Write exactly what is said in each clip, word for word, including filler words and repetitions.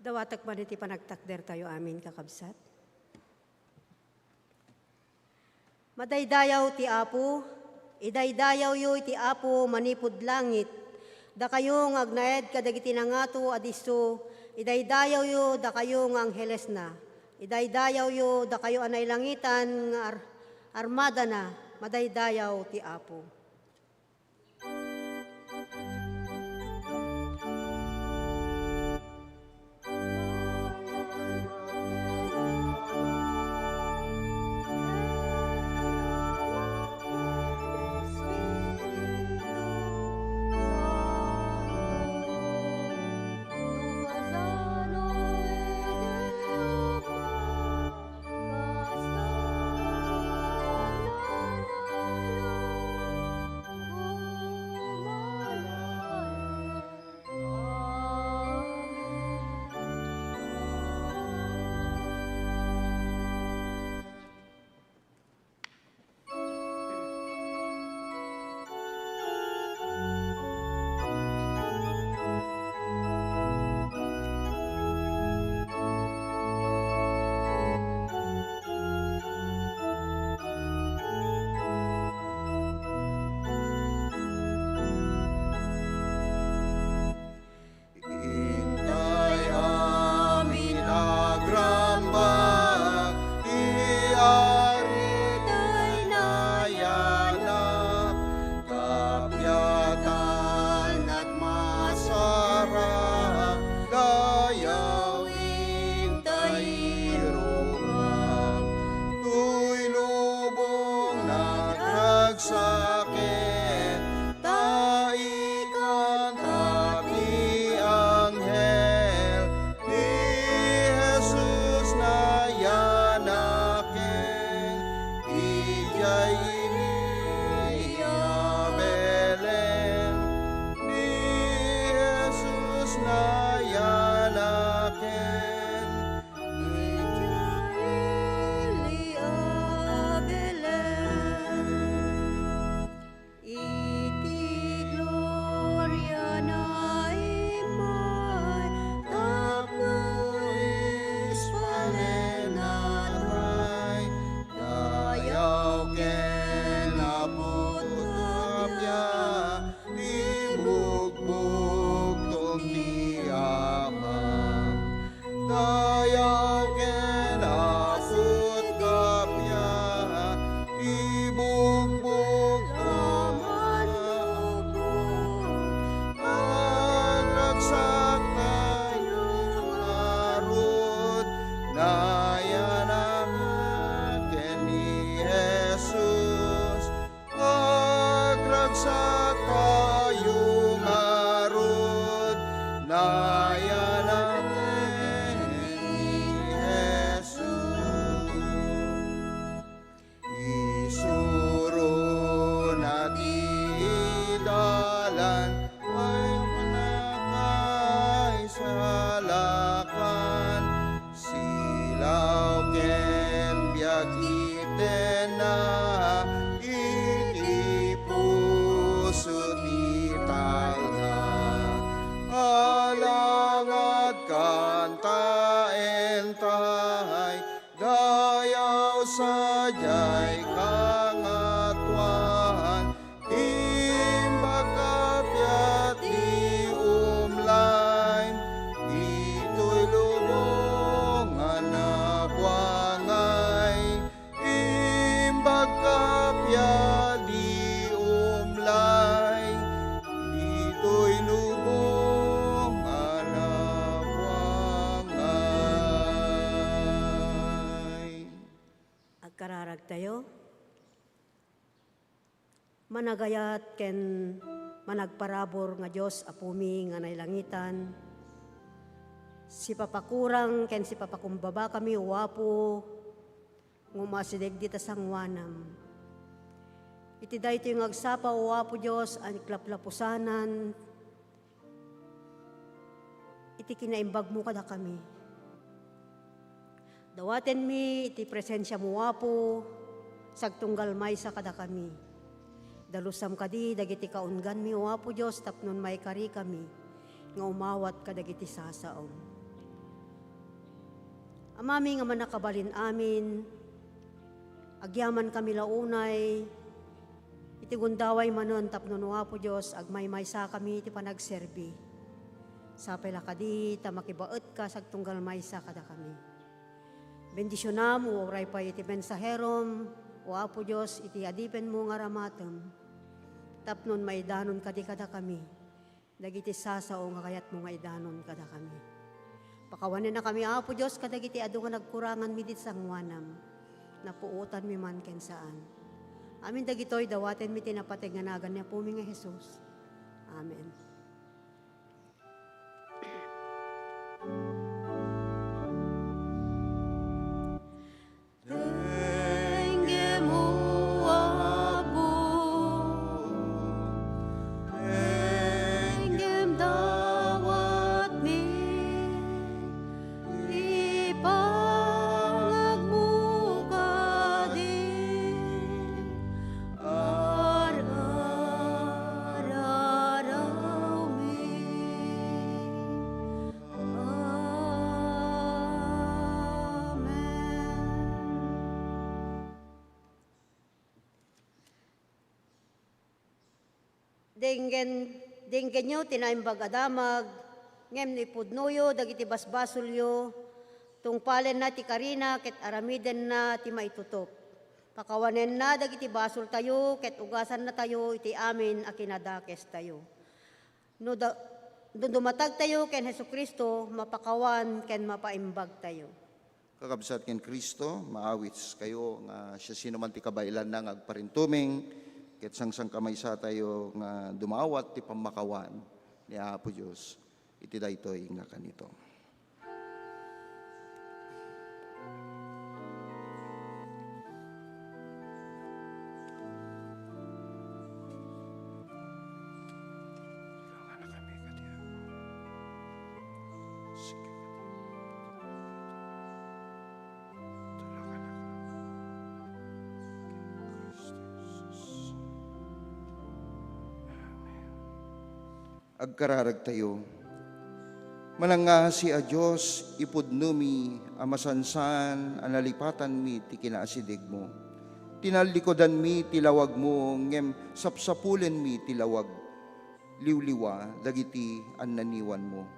Dawatek man iti panagtakdertayo amin, kakabsat. Madaydayaw ti Apo, idaydayawyo iti Apo manipud langit. Dakayo nga agnaed kadagiti nangato a disso, idaydayawyo dakayo nga anghelesna. Idaydayawyo dakayo a nailangitan nga ar-, armadana, madaydayaw ti Apo. Intay amin agrambak, ti Ari tay nayanak, kapiatan at masara, dayaw intay irukak. Tuy lubong nagragsakit, ta ikanta ti anghel, ni Jesus nayanaken, idiay ili a Belen, ni Jesus nayanaken. Idiay ili a Belen, iti gloriana immay tapno ispanen a tray, dayaw ken Apo tapia ti bugbugtong ti Ama. Dayaw ken Apo tapia ti bugbugtong a mannubbog. Agragsak tayo ngarud, nayanak ken ni Jesus. Agragsak tayo ngarud, nayanak ni Jesus. Isurona ti dalan, ay panakaisalakan. Silaw ken biag itenna iti puso ti talna. Alagad kantaentay dayaw sadiay Kangatoan. Imbag kappia ti umlaym, ditoy lubong a nabuangay. Imbag kappia ti umlaym, ditoy lubong a nabuangay. Agkararagtayo. Managayat ken managparabur nga Dios, Apomi nga nailangitan, sipapakurang ken sipapakumbabakami, O Apo, nga umasideg dita sangoanam. Iti daytoy nga agsapa, O Apo Dios, a iklaplapusanan iti kinaimbagmo kadakami. Dawatenmi iti presensiamo, Apo, sagtunggal maysa kadakami. Dalusam kadi dagiti kaungganmi, O Apo Dios, tapno maikarikami nga umawat kadagiti sasaom. Amami nga mannakabalin amin, agyamankami la unay iti gundaway manen tapno no Apo Dios, agmaymaysakami iti panagserbi. Sapay la kadi ta makibaetka sa agtunggal maysa kadakami. Bendisionam, uray pay iti mensaherom, O Apo Dios, iti adipenmo nga aramatem, tapno maidanon kadi kadakami dagiti sasao nga kayatmo nga idanon kadakami. Pakawanennakami, Apo Dios, kadagiti adu nga nagkuranganmi iti sangoanam, napuotanmi man ken saan. Amin dagitoy, dawatenmi ti napateg nga nagan ni Apomi nga Jesus. Amen. Denggem, O Apo, denggem dawatmi, ti pangagmo kadi, ar-ararawmi. Amen. Denggen, denggenyo ti Naimbag a Damag, ngem no ipudnoyo dagiti basbasolyo, tungpalenna ti karina ket aramidenna ti maitutup. Pakawanenna dagiti basoltayo ket ugasannatayo iti amin a kinadakestayo. No da-, no dumatagtayo ken Jesu-Cristo, mapakawan ken mapaimbagtayo. Kakabsat ken Cristo, maawitkayo nga siasinoman ti kabaelanna nga agparintumeng, ket sangsangkamaysatayo nga dumawat ti pammakawan ni Apo Dios iti daytoy nga kanito. Agkararagtayo. Manangngasi a Dios, ipudnomi a masansan a nalipatanmi ti kinaasidegmo. Tinallikudanmi ti lawagmo, ngem sapsapulenmi ti lawag liwliwa dagiti annaniwanmo.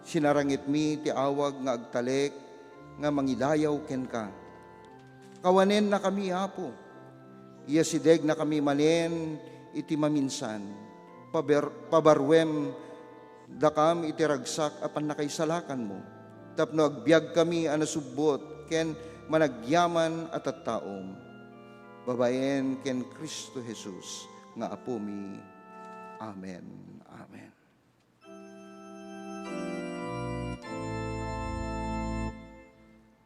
Sinarangitmi ti awag nga agtalek nga mangidayaw kenka. Kawanennakami, Apo. Iasidegnakami manen iti maminsan. Paber-, pabaruem dakam iti ragsak a pannakaisalakanmo, tapno agbiagkami a nasubbot ken managyaman a tattaom. Babaen ken Cristo Jesus nga Apomi. Amen. Amen.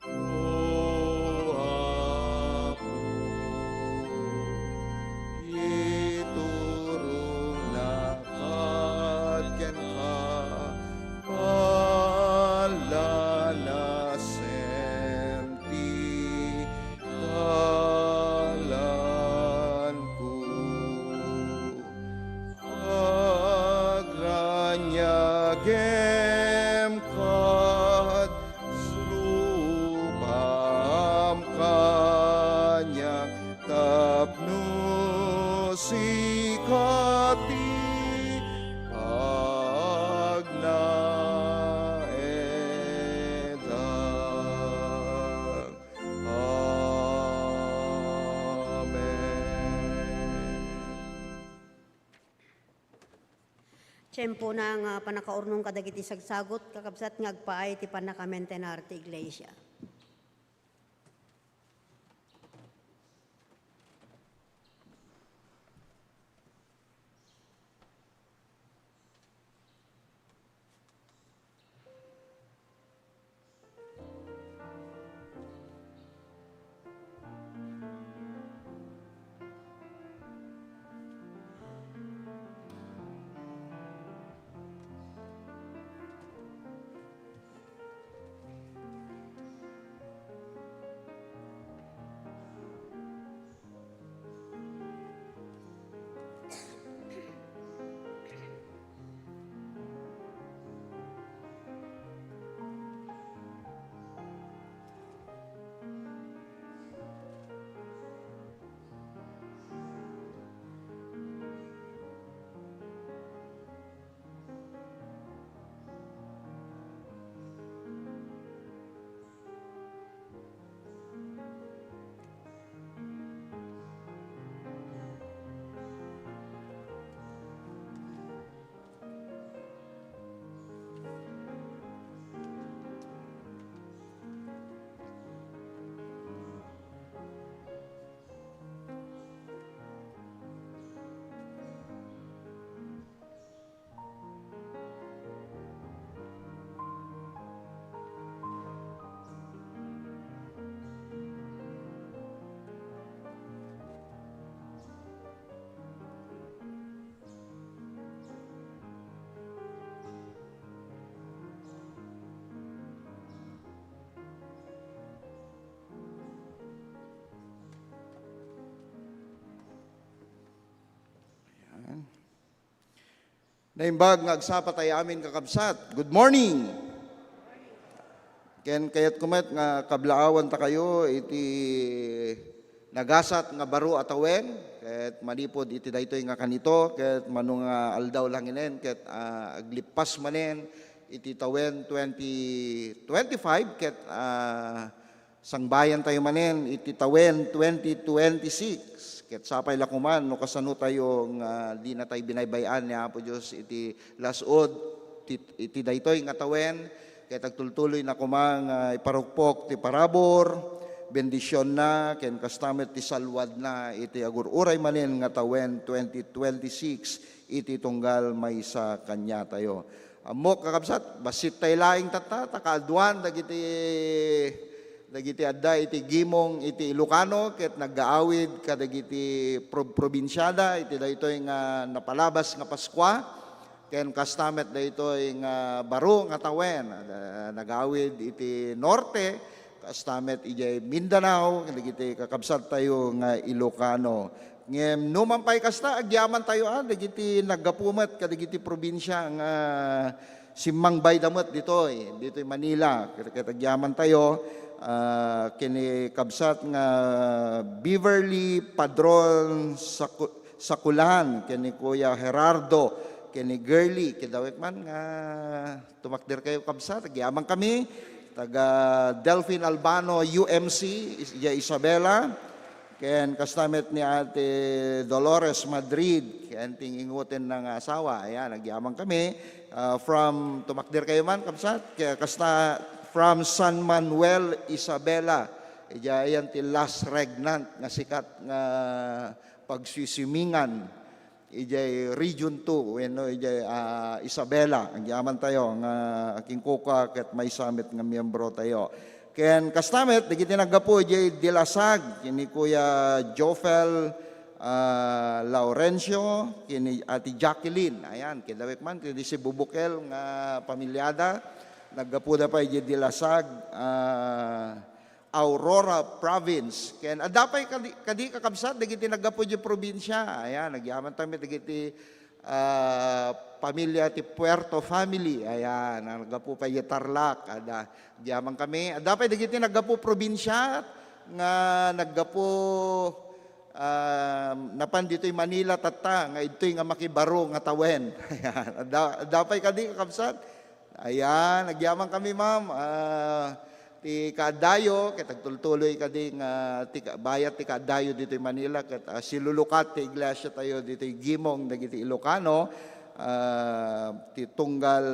O Apo, iturongnak kenka, palanasem ti dalanko. Agraniagem kad rupam kaniak tapno sika ti pagnaedak. Amen. Tiempona nga pannakaurnong kadagiti sagsagut, kakabsat, nga agpaay ti pannakamentenar ti iglesia. Naimbag nga agsapa tayo amin, kakabsat. Good morning! Ken kayat ko met nga kablaawanta kayo iti nagasat nga baro a tawen, ket manipud iti daytoy nga kanito, ket mano nga aldaw langinen, ket, ah, aglippas manen iti tawen twenty twenty-five, ket, ah, sangbayan tayo manen iti tawen twenty twenty-six. Ket sapay la koman no kasano tayo nga dina tayo binaybay-an ni Apo Dios iti las-ud ti, iti daytoy nga tawen. Ket agtultuloy na koma nga iparukpok ti parabur, bendisionna, ken kasta met ti salwadna iti agur-uray manen nga tawen twenty twenty-six iti tunggal maysa kaniatayo. Ammok, kakabsat, bassit tayo laeng tatta, ta kaaduan dagiti, dagiti adda iti gimong iti Ilocano, ket naggaawid kadagiti prob-, probinsiada iti daytoy nga napalabas nga Paskua, ken kasta met daytoy nga baro nga tawen, ah, nagawid iti norte, kasta met idiay Mindanao, kadagiti kakabsat tayo nga Ilocano. Ngem numan pay kasta, agyaman tayo, ah, dagiti naggapu met kadagiti probinsia nga simmangbayda met ditoy, ditoy Manila. Ket, ket agyaman tayo, ah, ken ni kabsat nga Beverly Padron Saku-, Sakulan, ken ni Kuya Gerardo, ken ni Girly, ket dawek man nga tumakder kayo, kabsat. Agyaman kami, taga Delfin Albano, U M C, is-, idiay Isabela. Ken kasta met ni Ate Dolores Madrid, ken ti ingutenna nga asawa. Ayan, agyaman kami. Ah, from, tumakder kayo man, kabsat. Kaya kasta, from San Manuel, Isabela. Idiay, ayan ti last regnant nga sikat nga pagswimmingan idiay Region two wenno idiay, ah, Isabela. Agyaman tayo nga akinkukua ket maysa met nga miyembro tayo. Ken kasta met, dagiti naggapu idiay Dilasag, ken ni Kuya Jofel, ah, Laurencio, ken ni Ate Jacqueline. Ayan, ken dawek man, ken ni si Bubukel nga pamiliada, naggapuda pay idiay Dilasag, ah, Aurora Province. Ken adda pay kadi, kadi, kakabsat, dagiti naggapu idiay probinsia. Ayan, agyaman tayo met dagiti, ah, pamilia ti Puerto family. Ayan, ang naggapu pay idiay Tarlac. Adda, agyaman kami. Adda pay dagiti naggapu probinsia nga naggapu, ah, napan ditoy Manila tatta, nga idtoy nga makibaro nga tawen. Ayan, adda, adda pay kadi, kakabsat. Ayan, agyaman kami, ma'am. Ah, ti kaadayo, ket agtultuloy kadi nga ti ka-, bayat ti kaadayo ditoy Manila, ket, ah, silulukat ti iglesia tayo ditoy gimong dagiti Ilocano, ah, ti tunggal,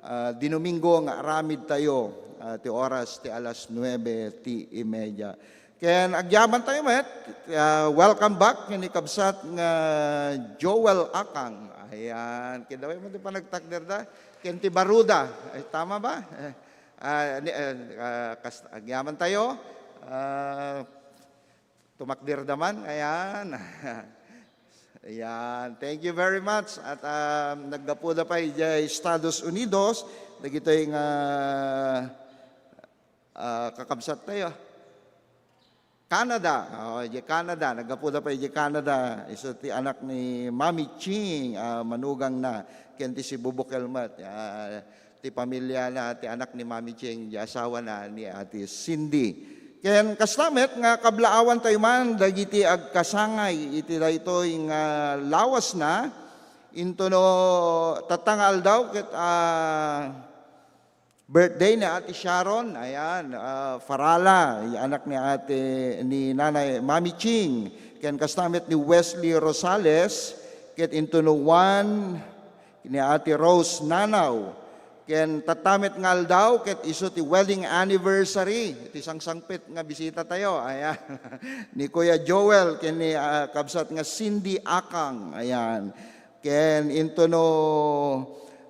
ah, Dinomingo nga aramid tayo, ah, ti oras ti alas nuebe ti imedia. Ken agyaman tayo met, ah, welcome back ken ni kabsat nga Joel Akang. Ayan, ken daway mo ti panagtakder da. Ken ti baruda. Ay, tama ba? Eh, ah, ni, eh, ah, kas-, agyaman tayo. Ah, tumakder da man. Ayan. Ayan. Thank you very much. At, ah, naggapu da pay idiay Estados Unidos. Dagitoy nga, ah, kakabsat tayo. Canada. Oh, idiay Canada. Naggapu da pay idiay Canada. Isu ti anak ni Mami Ching, ah, manugangna. Ken ti si Bubukel met. Ah, ti pamiliana, ti anak ni Mami Ching, ti asawana ni Ate Cindy. Ken kasta met nga kablaawan tayo man dagiti agkasangay iti daytoy nga lawasna, intono tatta nga aldaw ket, ah, birthday ni Ate Sharon, ayan, ah, Farala, anak ni Ate, ni Nanay Mami Ching, ken kasta met ni Wesley Rosales, ket intono Juan, ni Ate Rose Nanaw, ken tatta met nga aldaw, ket isu ti wedding anniversary, iti sangsangpet nga bisita tayo, ayan, ni Kuya Joel, ken ni, ah, kabsat nga Cindy Akang, ayan. Ken intono,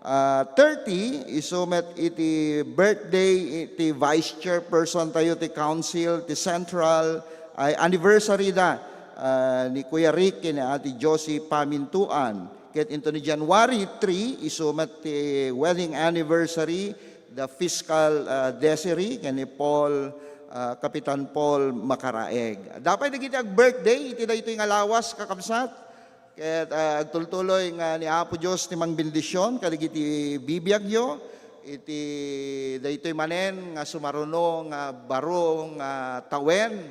ah, thirty, isu met iti birthday iti vice chairperson tayo ti council, ti central, ay anniversary da, ah, ni Kuya Rick ken ni Ate Josie Pamintuan. Ket intono January three, isu met ti wedding anniversary da Fiscal, ah, Desiree ken ni Paul, ah, Kapitan Paul Makaraeg. Adda pay dagiti ag-birthday iti daytoy nga lawas, kakabsat. Ket, ah, agtultuloy nga ni Apo Dios ti mangbendisyon kadagiti bibiagyo, iti daytoy manen nga sumaruno nga baro nga tawen,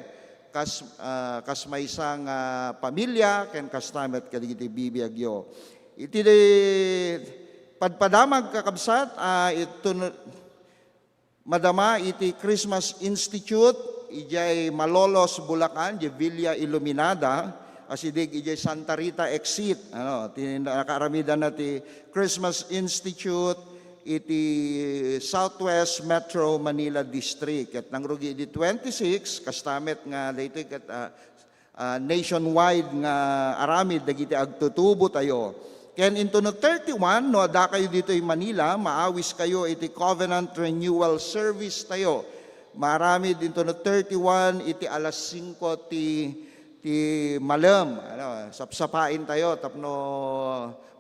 kas, ah, kas maysa nga pamilia, ken kasta met kadagiti bibiagyo. Iti di-, padpadamag, kakabsat, ah, itun-, madama iti Christmas Institute, idiay Malolos, Bulacan, di Villa Iluminada, asidig idiay Santa Rita Exit. Ano, ti nakaaramidan na ti Christmas Institute iti Southwest Metro Manila District. Ket nangrugi di twenty-six, kasta met nga daytoy ket, ah, ah, nationwide nga aramid dagiti agtutubo tayo. Ken intono thirty-one, no adda kayo ditoy Manila, maawis kayo iti Covenant Renewal Service tayo. Maaramid intono thirty-one iti alas singko ti, ti malem. Ano, sapsapain tayo tapno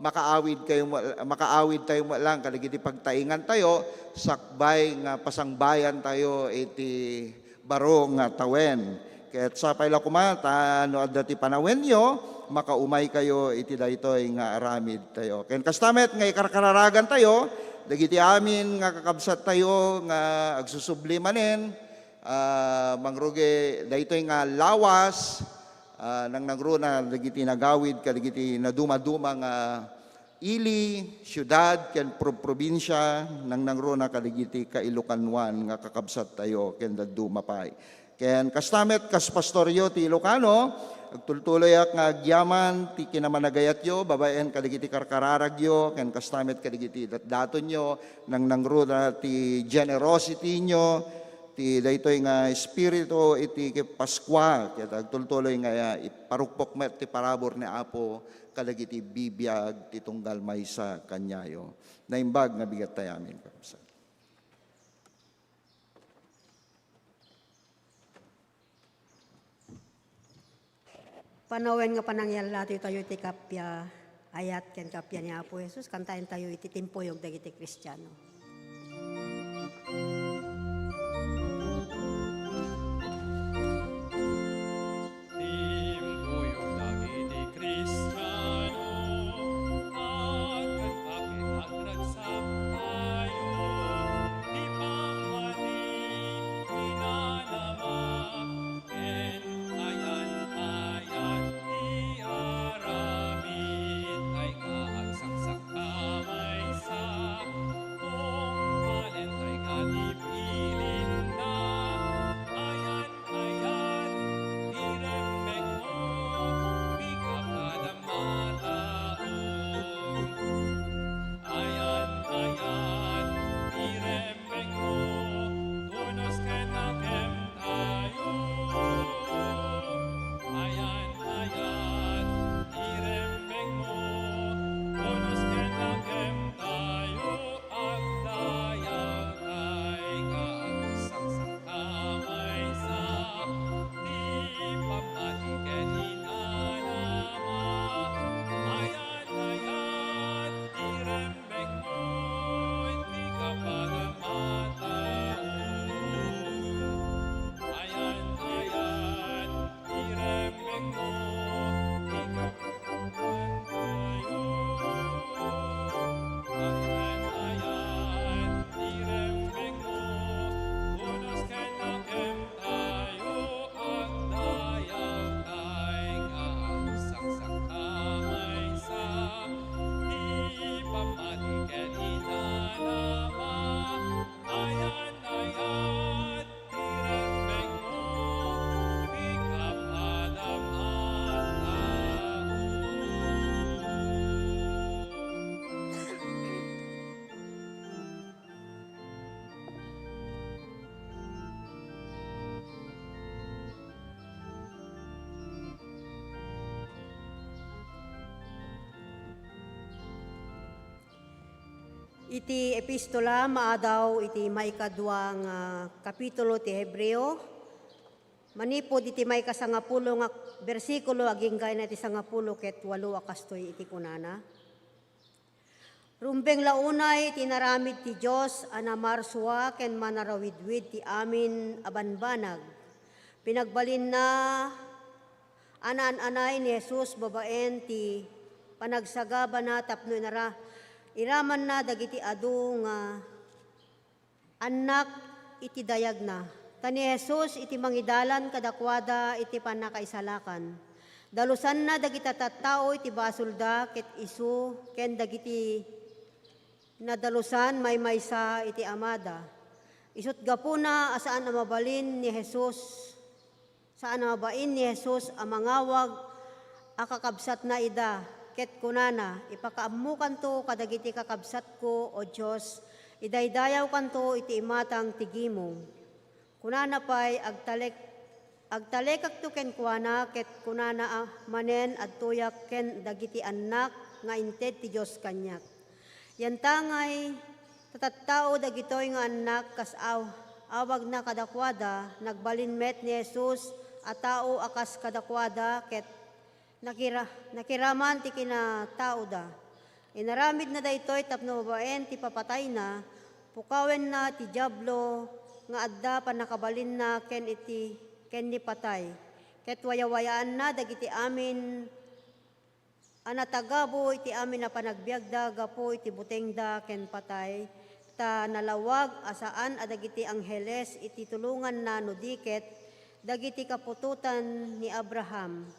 makaawid kayo, makaawid tayo lang kadagiti pagtaingan tayo, sakbay nga pasangbayan tayo iti baro nga tawen. Ket sapay la koma ta no adda ti panawenyo, makaumay kayo iti daytoy nga aramid tayo. Ken kasta met nga ikarkararagan tayo, dagiti amin nga kakabsat tayo nga agsusubli manen, ah, mangrugi daytoy nga lawas, ah, nangnangruna dagiti nagawid kadagiti nadumaduma nga ili, siudad, ken pro-, probinsia, nangnangruna kadagiti kailokanuan nga kakabsat tayo ken dadduma pay. Ken kasta met kas pastoryo ti Ilocano, agtultuloyak nga agyaman ti kinamanagayatyo babaen kadagiti karkararagyo, ken kasta met kadagiti datdatonyo, nangnangruna ti generosity-nyo, ti daytoy nga espiritu iti Paskua, ket agtultuloy nga iparukpok met ti parabur ni Apo kadagiti bibiag ti tunggal maysa kaniayo. Naimbag nga bigat tayo amin, kakabsat. Panawen nga panangyallati tayo iti kappia, ayat ken kappia ni Apo Jesus, kantaen tayo iti timpuyog dagiti Kristiano. Timpuyog dagiti Kristiano, agkantaket, agragsak tayo, ti pammati, inanama, ken ayan-ayan ti aramid, tay nga agsaksak a maysa, tungpalen tay nga ti bilinna, ayan-ayan ti remmengmo, ti kapadam a tao. Ayan-ayan ti remmengmo, tunos ken nakemtayo. Ayan-ayan ti remmengmo, tunos ken nakemtayo. Agdayawtay nga agsaksak a maysa, ti pammati ken inanama. Ayan-ayan ti remmengmo, ti kapadam a tao. Ayan-ayan ti remmengmo, ti kapadam a tao. Ayan-ayan ti remmengmo, tunos ken nakemtayo, agdayawtay nga agsaksak a maysa, ti pammati ken inanama. Ayan-ayan ti remmengmo, ti kapadam a tao. Iti epistola maadaw iti maikadua nga kapitulo ti Hebreo, manipud iti maikasangapulo nga bersikulo agingga iti sangapulo ket walo a kastoy iti kunana, "Rumbeng la unay ti inaramid ti Dios a namarsua ken manarawidwid ti amin a banbanag. Pinagbalinna Anaan-anay ni Jesus babaen ti panagsagabana tapno inara-, iramanna dagiti adu nga annak iti dayagna. Ta ni Jesus iti mangidalan kadakuada iti pannakaisalakan. Dalusanna dagiti tattao iti basolda ket isu ken dagiti nadalusan maymaysa iti Amada. Isut' gapuna a saan a mabalin ni Jesus, saan a mabain ni Jesus a mangawag a kakabsatna ida, ket kunana, "Ipakaammokanto kadagiti kakabsatko, O Dios, idaydayawkanto iti imatang ti gimong." Kunana pay, "Agtalek-, agtalekakto kenkuana," ket kunana a manen, "Adtoyak ken dagiti annak nga inted ti Dios kaniak." Yantangay, ta tattao dagitoy nga annak kas aw-, awagna kadakuada, nagbalin met ni Jesus a tao a kas kadakuada, ket nakira-, nakiraman ti kinataoda. Inaramidna daytoy tapno babaen ti papatayna, pukawenna ti Diablo nga adda pannakabalinna ken iti, ken ni patay. Ket wayawayaanna dagiti amin a natagabu iti amin a panagbiagda gapu iti butengda ken patay, ta nalawag a saan a dagiti angheles iti tulonganna no di ket dagiti kaputotan ni Abraham.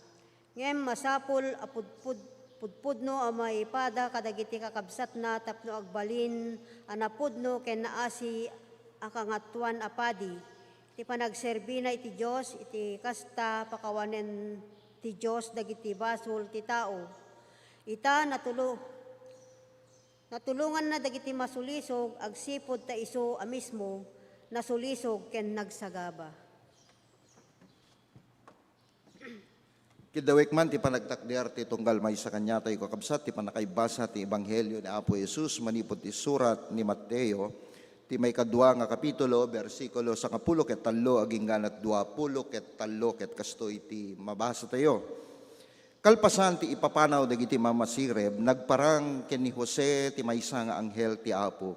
Ngem masapul a pudpud-, pudpudno a maipada kadagiti kakabsatna tapno agbalin a napudno ken naasi a Kangatoan a Padi ti panagserbina iti Dios, iti kasta, pakawanen ti Dios dagiti basol ti tao. Ita, natulo-, natulonganna dagiti masulisog agsipud ta isu a mismo nasulisog ken nagsagaba. Kiddawek man ti panagtakder ti tunggal maysa kaniatayo, kakabsat, ti pannakaibasa ti Ebanghelio ni Apo Jesus manipud ti surat ni Mateo, ti maikadua nga kapitulo, bersikulo sangapulo ket tallo agingganat duapulo ket tallo, ket kastoy ti mabasatayo. Kalpasan ti ipapanaw dagiti mamasirib, nagparang ken ni Jose ti maysa nga anghel ti Apo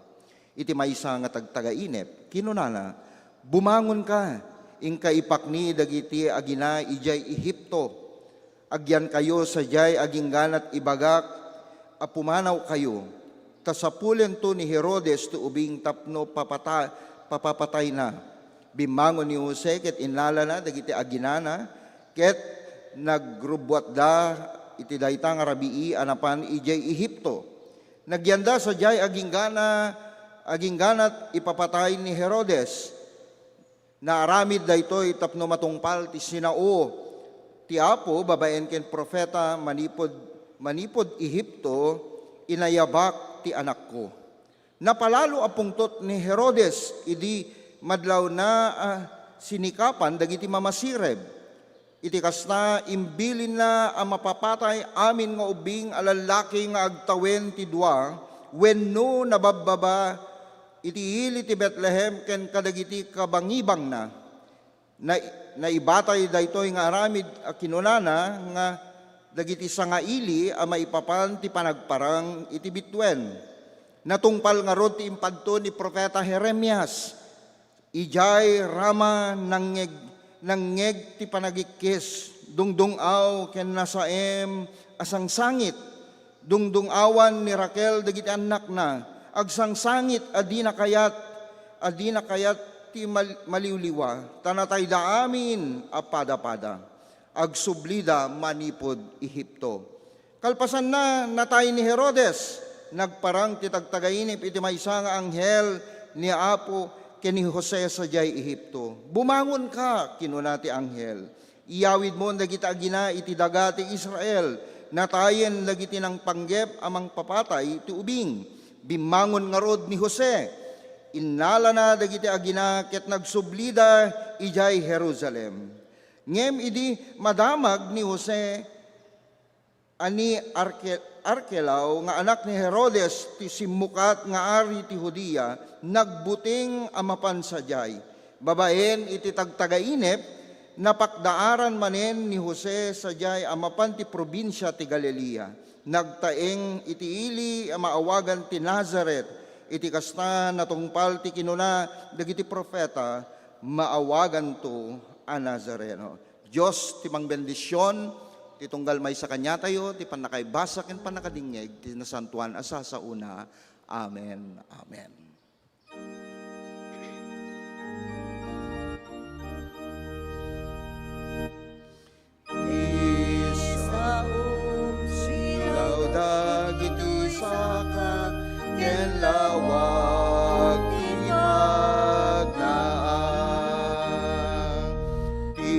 iti maysa nga tagtagainep. Kinunana, "Bumangonka, inka ipakni dagiti agina idiay Egipto. Agyankayo sadiay agingganat ibagak a pumanawkayo, ta sapulento ni Herodes ti ubing tapno papata-, papapatayna." Bimmangon ni Jose ket innalana dagiti aginana, ket nagrubbuatda iti dayta nga rabii a napan idiay Egipto. Nagyanda sadiay aginggana, agingganat ipapatay ni Herodes. Naaramid daytoy tapno matungpal ti sinao ti Apo babaen ken profeta, "Manipud, manipud Egipto, inayabak ti anakko." Napalalo a pungtot ni Herodes idi madlawna a sinikapan dagiti mamasirib. Iti kasta, imbilinna a mapapatay amin nga ubbing a lallaki nga agtawen ti dua wenno nababbaba iti ili ti Betlehem ken kadagiti kabangibangna. Na-, naibatay daytoy nga aramid a kinunana nga dagiti sangaili a maipapan ti panagparang iti bituen. Natungpal ngarud ti impadto ni profeta Jeremias. Idiay Rama nangngeg-, nangngeg ti panagikkis, dungdung-aw ken nasaem a sangsangit. Dungdung-awan ni Raquel dagiti annakna, agsangsangit a dina kayat, a dina kayat ti mal-, maliwliwa, ta natayda amin a pada-pada. Agsublida manipud Egipto. Kalpasanna, natay ni Herodes. Nagparang ti tagtagainip iti maysa nga anghel ni Apo ken ni Jose sadiay Egipto. "Bumangonka," kinuna ti anghel. "Iyawidmon dagiti agina iti daga ti Israel. Natayen dagiti nangpanggep a mangpapatay ti ubing." Bimmangon ngarud ni Jose. Innalana dagiti agina ket nagsublida idiay Jerusalem. Ngem idi madamag ni Jose a ni Arke-, Arkelao nga anak ni Herodes ti simmukat nga ari ti Judea, nagbuteng a mapan sadiay. Babaen iti tagtagainep, napakdaaran manen ni Jose sadiay a mapan ti probinsia ti Galilea. Nagtaeng iti ili a maawagan ti Nazaret. Iti kasta, natungpal ti kinuna dagiti profeta, "Maawaganto a Nazareno." Dios ti mangbendision, ti tunggal maysa kaniatayo, ti pannakaibasa ken pannakadingngeg ti nasantoan a sasaona. Amen. Amen. Ti saom silaw dagitoy saka ken lawag ti pagnaang. Ti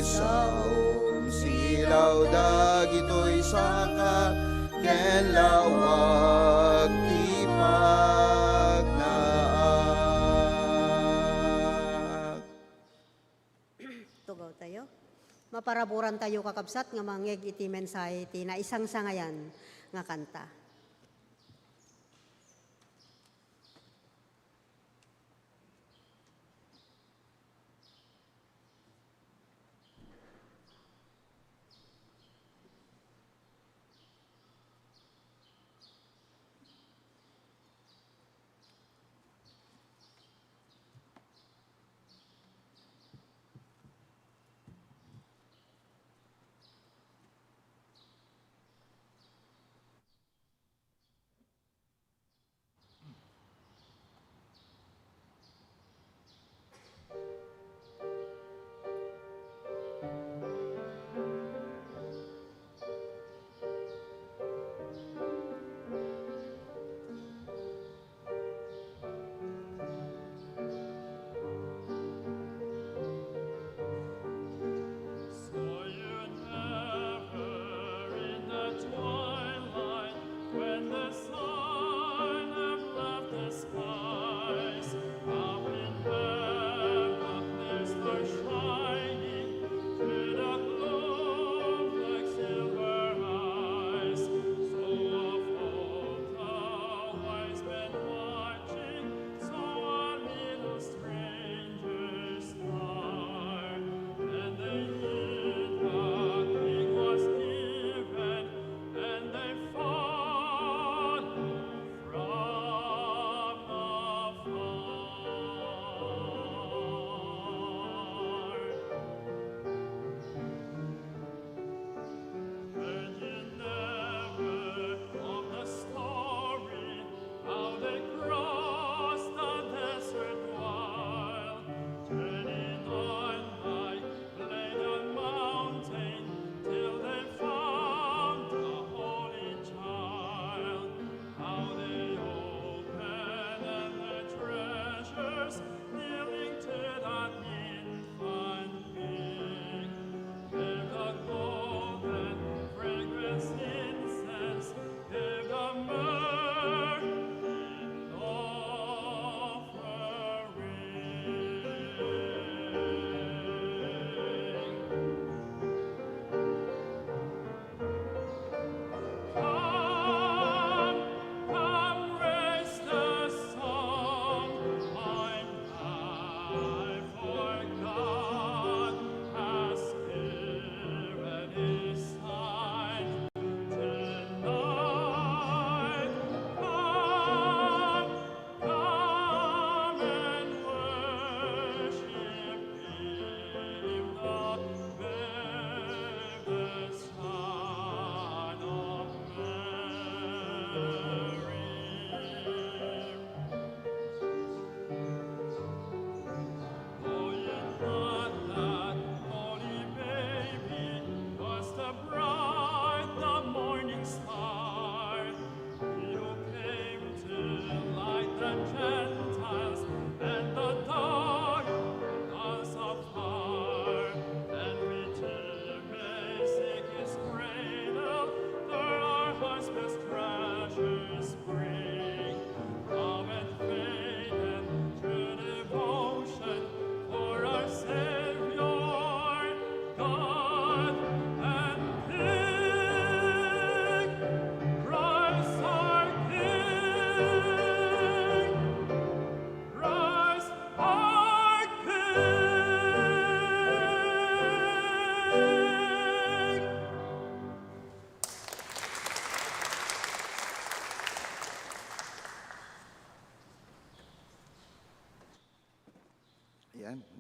saom silaw dagitoy saka ken lawag ti pagnaang. Tugaw tayo. Maparaburan tayo, kakabsat, nga mangngeg iti mensahe ti naisangsangayan nga kanta.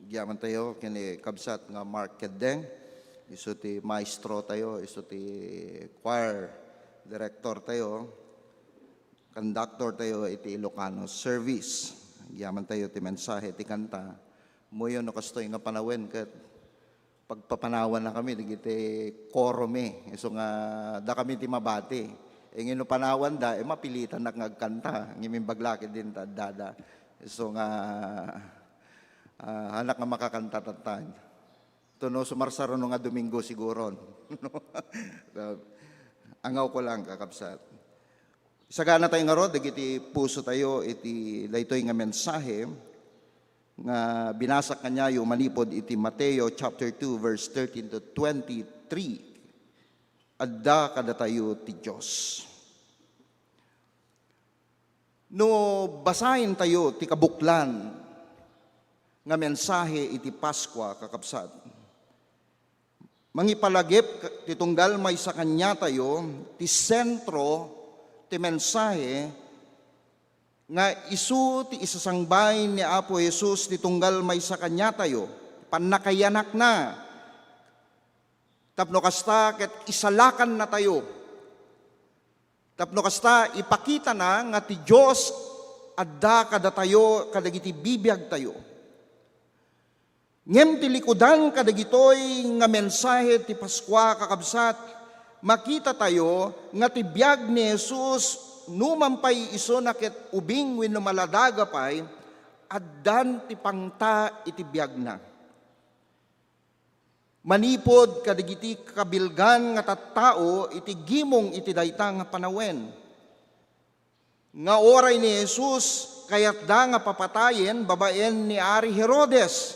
Agyaman tayo ken ni kabsat nga Mark Keddeng, isu ti maestro tayo, isu ti choir director tayo, conductor tayo iti Ilocano service. Agyaman tayo ti mensahe ti kanta. Muyo no kastoy nga panawen ket pagpapanawan na kami dagiti quorum-mi. Isu nga da kami ti mabati. Ingi no panawan da, eh, mapilitan nak nga agkanta. Ngimin baglakid din ta dada. Isu nga ah, anak nga makakanta tattan. Tuno sumarsaruno nga Domingo siguro. So, angaw ko lang, kakabsat. Sagana tayo nga rod, dagiti puso tayo, iti daytoy nga mensahe, nga binasak kaniayo manipud iti Mateo chapter two, verse thirteen to twenty-three. Adda kadatayo ti Dios. No basaentayo ti kabuklan nga mensahe iti Paskua, kakabsat, mangipalagip ti tunggal maysa kaniatayo ti sentro ti mensahe nga isu ti isasangbay ni Apo Jesus ti tunggal maysa kaniatayo, pannakayanakna. Tapno kasta, ket isalakannatayo. Tapno kasta, ipakitana nga ti Dios adda kadatayo kadagiti bibiagtayo. Ngem ti likudan kadagitoy nga mensahe ti Paskua, kakabsat, makitatayo nga ti biag ni Jesus, numan pay isuna ket ubing wenno maladaga pay, addan ti pangta iti biagna. Manipud kadagiti kabilgan nga tattao iti gimong iti dayta nga panawen, nga uray ni Jesus kayatda nga papatayen babaen ni Ari Herodes,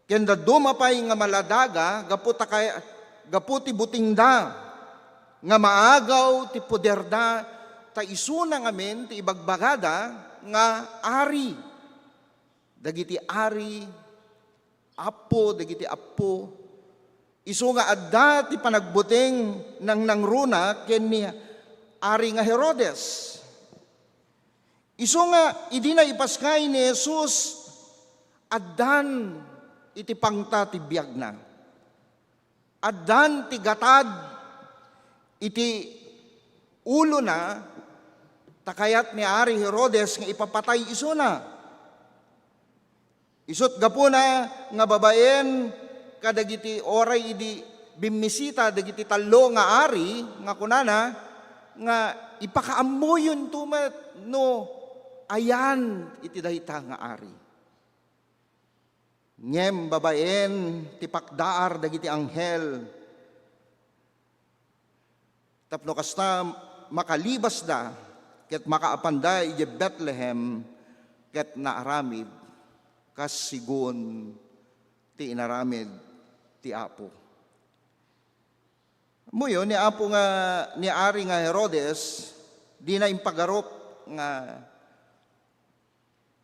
ken dadduma pay nga maladaga gapu ta kay-, gapu ti butingda nga maagaw ti poderda, ta isuna ngamin ti ibagbagada nga ari dagiti ari, appo dagiti appo. Isu nga adda ti panagbuteng nangnangruna ken ni Ari nga Herodes. Isu nga idi naipaskay ni Jesus, addan iti pangta ti biagna. Addan ti gatad iti ulona, ta kayat ni Ari Herodes nga ipapatay isuna. Isut' gapuna nga babaen kadagiti uray idi bimmisita dagiti tallo nga ari nga kunana nga, "Ipakaammoyonto met no ayan iti dayta nga ari." Ngem babaen ti pakdaar dagiti anghel, tapno kasta, makalibasda ket makaapanda idiay Betlehem ket naaramid kas sigun ti inaramid ti Apo. Ammoyo, ni Apo nga, ni Ari nga Herodes, dina impagarup nga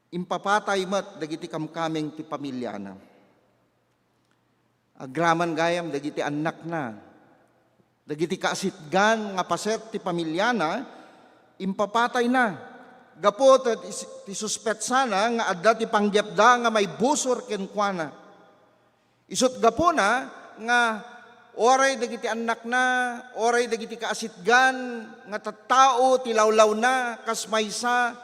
impapatay met dagiti kamkameng ti pamiliana. Agraman gayam dagiti annakna, dagiti kaasitgan nga paset ti pamiliana, impapatayna. Gapu ta ti, ti suspetsana nga adda ti panggepda nga maibusor kenkuana. Isut' gapuna nga uray dagiti annakna, uray dagiti kaasitgan nga tattao ti lawlawna kas maysa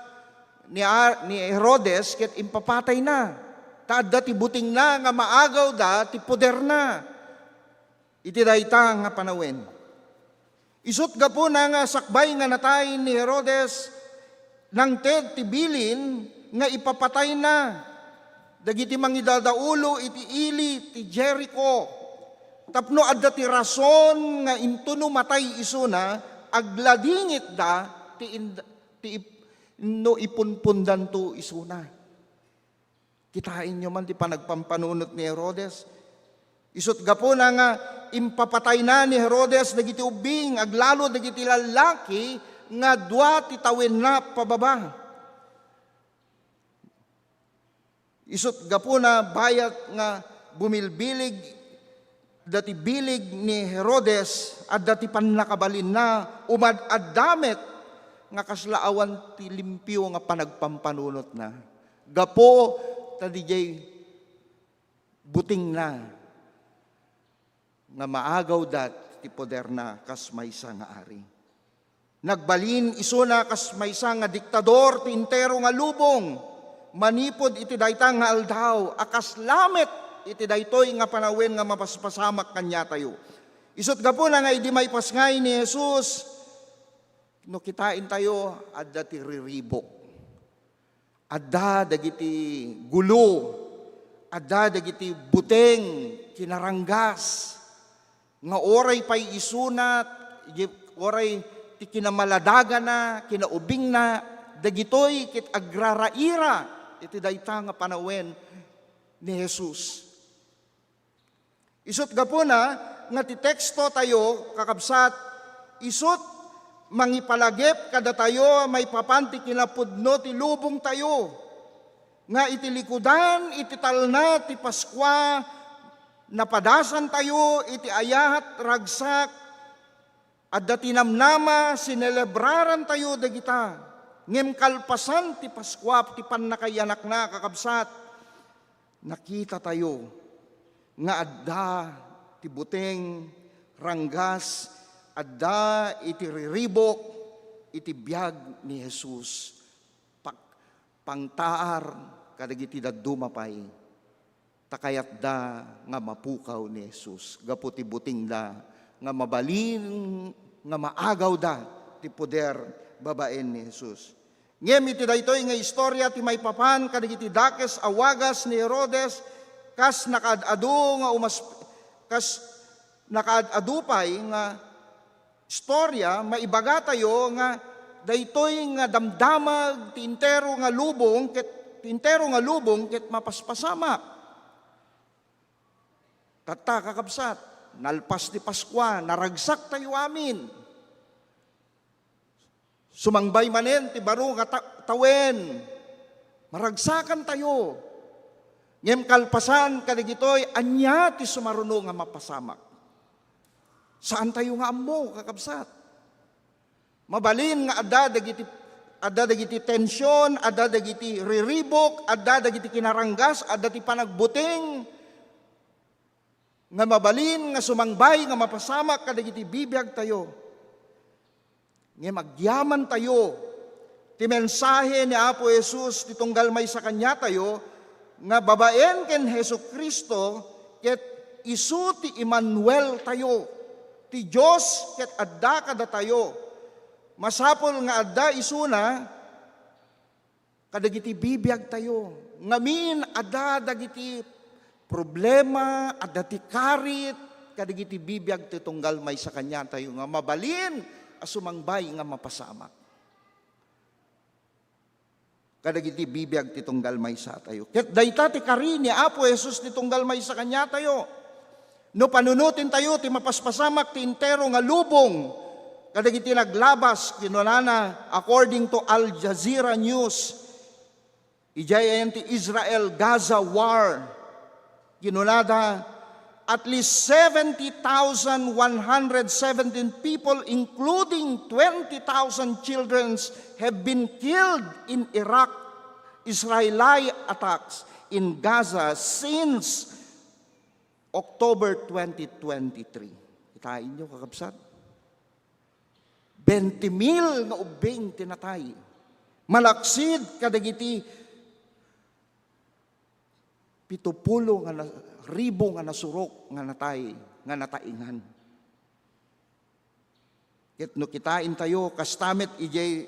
ni Ar-, ni Herodes ket impapatayna, ta adda ti butingna nga maagawda ti poderna iti dayta nga panawen. Isut' gapuna nga sakbay nga natay ni Herodes, nangted ti bilin nga ipapatayna dagiti mangidadaulo iti ili ti Jerico, tapno adda ti rason nga intono matay isuna, agladingitda ti ind-, ti ip-, no ipunpondanto isuna. Kitaenyo man ti panagpampanunot ni Herodes. Isut' gapuna nga impapatayna ni Herodes dagiti ubbing, aglalo dagiti lallaki nga dua ti tawenna pababa. Isut' gapuna, bayat nga bumilbilig dati bilig ni Herodes, adda ti pannakabalinna, umad-adda met nga kasla awan ti limpio nga panagpampanunotna. Gapu ta didiay butingna nga maagawda ti poderna kas maysa nga ari. Nagbalin isuna kas maysa nga diktador ti entero nga lubong manipud iti dayta nga aldaw a kas lamet iti daytoy nga panawen nga mapaspasamak kaniatayo. Isut' gapuna nga idi maipasngay ni Jesus, no kitaentayo, adda ti riribok. Adda dagiti gulo, adda dagiti buteng, kinaranggas, nga uray pay isuna, uray ti kinamaladagana, kinaubingna, dagitoy ket agraraira iti dayta nga panawen ni Jesus. Isut' gapuna nga ti tekstotayo, kakabsat, isut' mangipalagip kadatayo maipapan ti kinapudno ti lubongtayo, nga iti likudan iti talna ti Paskua, napadasantayo iti ayat, ragsak, adda ti namnama, sinelebrarantayo dagita. Ngem kalpasan ti Paskua, ti pannakaiyanakna, kakabsat, nakitatayo nga adda ti buteng, ranggas, adda iti riribok iti biag ni Jesus. Pag-, pangtaar kadagiti dadduma pay, ta kayatda nga mapukaw ni Jesus gapu ti butingda nga mabalin nga maagawda ti poder babaen ni Jesus. Ngem iti daytoy nga istorya ti maipapan kadagiti dakes a wagas ni Herodes, kas nakaad-adu nga umas-, kas nakaad-adu pay nga istorya, maibagatayo nga daytoy nga damdamag ti entero nga lubong ket, ti entero nga lubong ket mapaspasamak. Tatta, kakabsat, nalpas ti Paskua, naragsaktayo amin. Sumangbay manen ti baro nga ta-, tawen, maragsakantayo. Ngem kalpasan kadagitoy, ania ti sumaruno nga mapasamak? Saantayo nga ammo, kakabsat. Mabalin nga adda dagiti, adda dagiti tension, adda dagiti riribok, adda dagiti kinaranggas, adda ti panagbuteng nga mabalin nga sumangbay nga mapasamak kadagiti bibiagtayo. Ngem agyamantayo ti mensahe ni Apo Jesus ti tunggal maysa kaniatayo nga babaen ken Jesu-Cristo ket isu ti Emmanuel tayo, ti Dios ket adda kadatayo. Masapul nga adda isuna kadagiti bibiagtayo. Ngamin, adda dagiti problema, adda ti karit kadagiti bibiag ti tunggal maysa kaniatayo nga mabalin a sumangbay nga mapasamak kadagiti bibiag ti tunggal maysa tayo. Ket dayta ti kari ni Apo Jesus ti tunggal maysa kaniatayo. No panunotentayo ti mapaspasamak ti entero nga lubong kadagiti naglabas, kinunana, according to Al Jazeera News, idiay ayan ti Israel-Gaza war, kinunada, at least seventy thousand one hundred seventeen people, including twenty thousand children, have been killed in Iraq, Israeli attacks in Gaza since October twenty twenty-three. Kitaenyo, kakabsat? Bente mil nga ubbing ti natay. Malaksid kadagiti pitupulo nga na-, ribu nga nasurok nga natay, nga nataingan. Ket no kitaentayo, kasta met idiay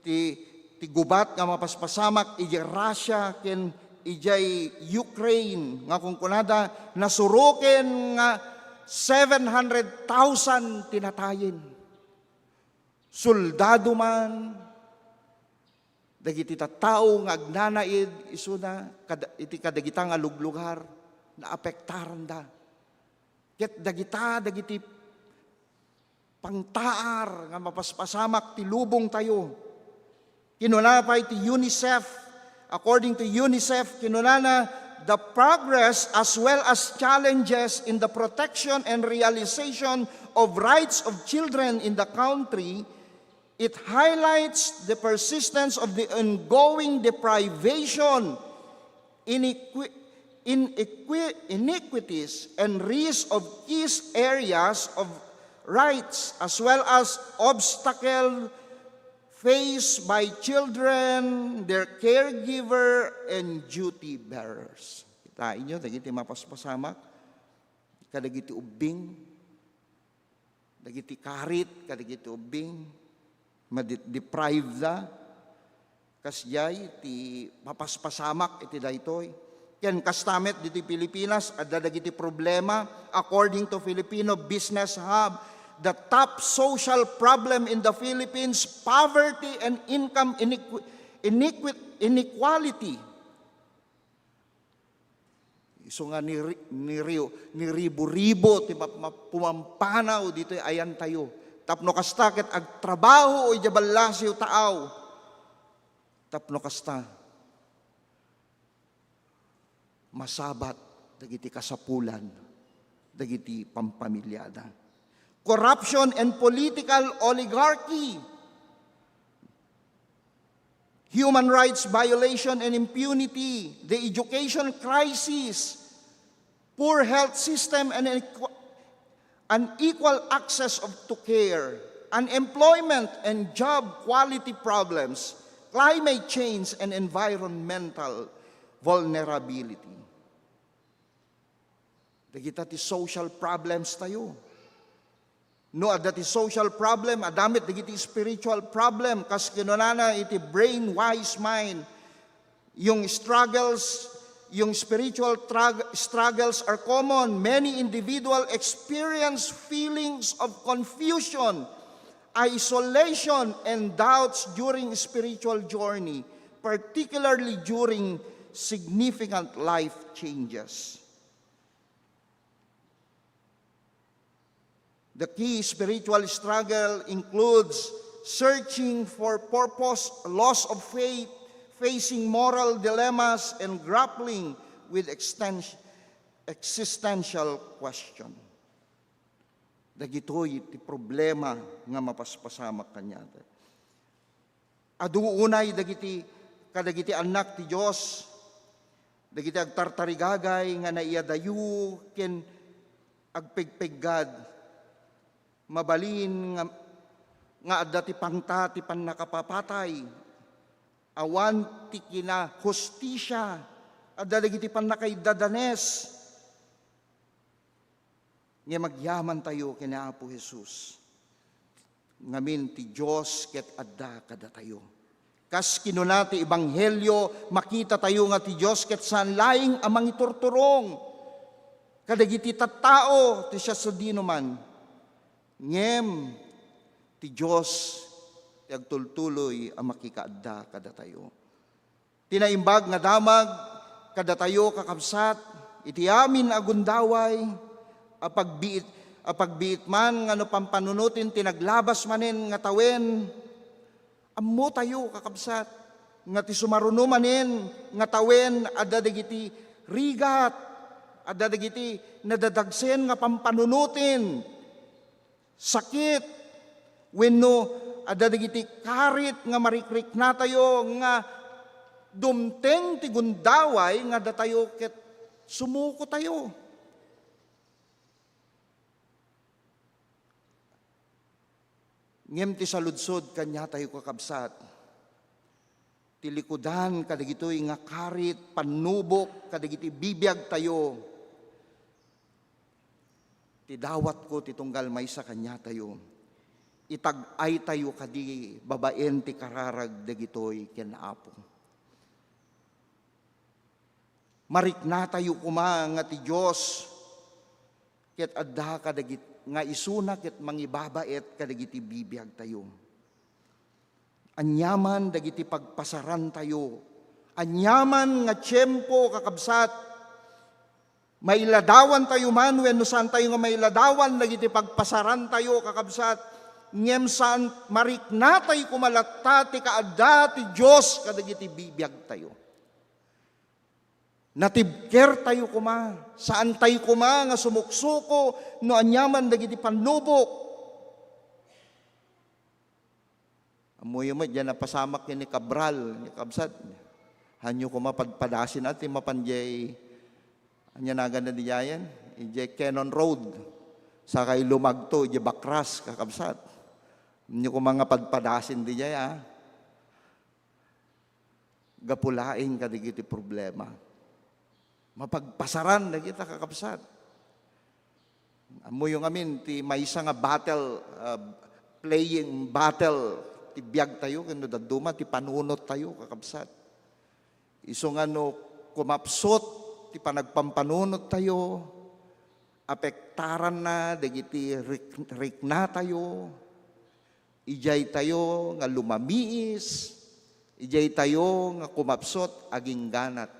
ti, ti gubat nga mapaspasamak idiay Russia ken idiay Ukraine nga kunkunada, nasuroken nga seven hundred thousand ti natayen. Soldado man, dagiti tattao nga agnanaed isuna kad-, iti kadagita nga luglugar, naapektaranda. Ket dagita, dagiti pangtaar nga mapaspasamak ti lubongtayo. Kinuna pay ti UNICEF, according to UNICEF, kinunana, "The progress as well as challenges in the protection and realization of rights of children in the country, it highlights the persistence of the ongoing deprivation, inequi-, inequi-, iniquities and risk of key areas of rights as well as obstacle faced by children, their caregiver, and duty bearers. Kitaa ninyo, dagiti mapaspasamak, kadagiti ubbing, dagiti karit, kadagiti ubbing, madi-, deprive da. Kasdiay ti mapaspasamak iti daytoy. Ken kasta met ditoy Pilipinas, adda dagiti problema. According to Filipino Business Hub, the top social problem in the Philippines, poverty and income inequi-, inequi-, inequality. Isu nga niri-, niriw-, niribo-ribo ti map-, map-, pumampanaw ditoy ayantayo. Tapno kasta ket agtrabaho idiay ballasiw taaw. Tapno kasta, masabat dagiti kasapulan dagiti pampamiliada. Corruption and political oligarchy. Human rights violation and impunity, the education crisis, poor health system and inequ-, unequal access of, to care, unemployment and job quality problems, climate change and environmental vulnerability. Dagita ti social problems tayo. No adda ti social problem, adda met dagiti spiritual problem. Kas kinunana iti Brain Wise Mind, yung struggles, yung spiritual trug-, struggles are common. Many individual experience feelings of confusion, isolation, and doubts during spiritual journey, particularly during significant life changes. The key spiritual struggle includes searching for purpose, loss of faith, facing moral dilemmas, and grappling with extens-, existential question. Dagitoy ti problema nga mapaspasamak kaniada. Adu unay dagiti, kadagiti annak ti Dios, dagiti agtartarigagay nga naiyadayo ken agpegpeggad. Mabalin nga, nga adda ti pangta ti pannakapapatay. Awan ti kinahustisia. Adda dagiti pannakaiddadanes. Ngem agyamantayo ken ni Apo Jesus. Ngamin ti Dios ket adda kadatayo. Kas kinuna ti Ebanghelio, makitatayo nga ti Dios ket saan laeng a mangiturturong kadagiti tattao ti siasinoman. Ngem ti Dios ti agtultuloy a makikaadda kadatayo. Ti naimbag nga damag kadatayo, kakabsat, iti amin a gundaway, a pagbiit, a pagbiit man nga no pampanunoten ti naglabas manen nga tawen, ammotayo, kakabsat, nga ti sumaruno manen nga tawen adda dagiti rigat, adda dagiti nadadagsen nga pampanunoten. Sakit, wenno adda dagiti karit nga marikriknatayo nga dumteng ti gundaway nga datayo ket sumukotayo. Ngem ti saludsod kaniatayo, kakabsat, ti likudan kadagitoy nga karit, pannubok kadagiti bibiagtayo. Ti dawatko ti tunggal maysa kaniatayo, itag-aytayo kadi babaen ti kararag dagitoy ken Apo. Mariknatayo koma nga ti Dios ket adda kadagit-, nga isuna ket mangibabaet kadagiti bibiagtayo. Aniaman dagiti pagpasarantayo, aniaman nga tiempo, kakabsat, mailadawantayo man wenno saantayo nga mailadawan dagiti pagpasarantayo, kakabsat, ngem saan, mariknatayo koma latta ti kaadda ti Dios kadagiti bibiagtayo. Natibkertayo koma, saantayo koma nga sumuksuko no aniaman dagiti pannubok. Ammoyo met, diay napasamak ken ni Cabral, ni kabsat. Hanyo koma padpadasen a ti mapan diay Ania naganna diayen? Idiay Cannon Road. Sakay lumagto, idiay Bakras, kakabsat. Inyo koma nga padpadasen diay, ah. Gapu laeng kadagiti problema. Mapagpasaran dagita, kakabsat. Ammoyo ngamin ti maysa nga battle, ah, playing battle ti biagtayo, ken no dadduma ti panunottayo, kakabsat. Isu nga no kumapsut ti panagpampanunottayo, apektaranna dagiti rik-, riknatayo, idiay tayo nga lumamiis, idiay tayo nga kumapsut, agingganat,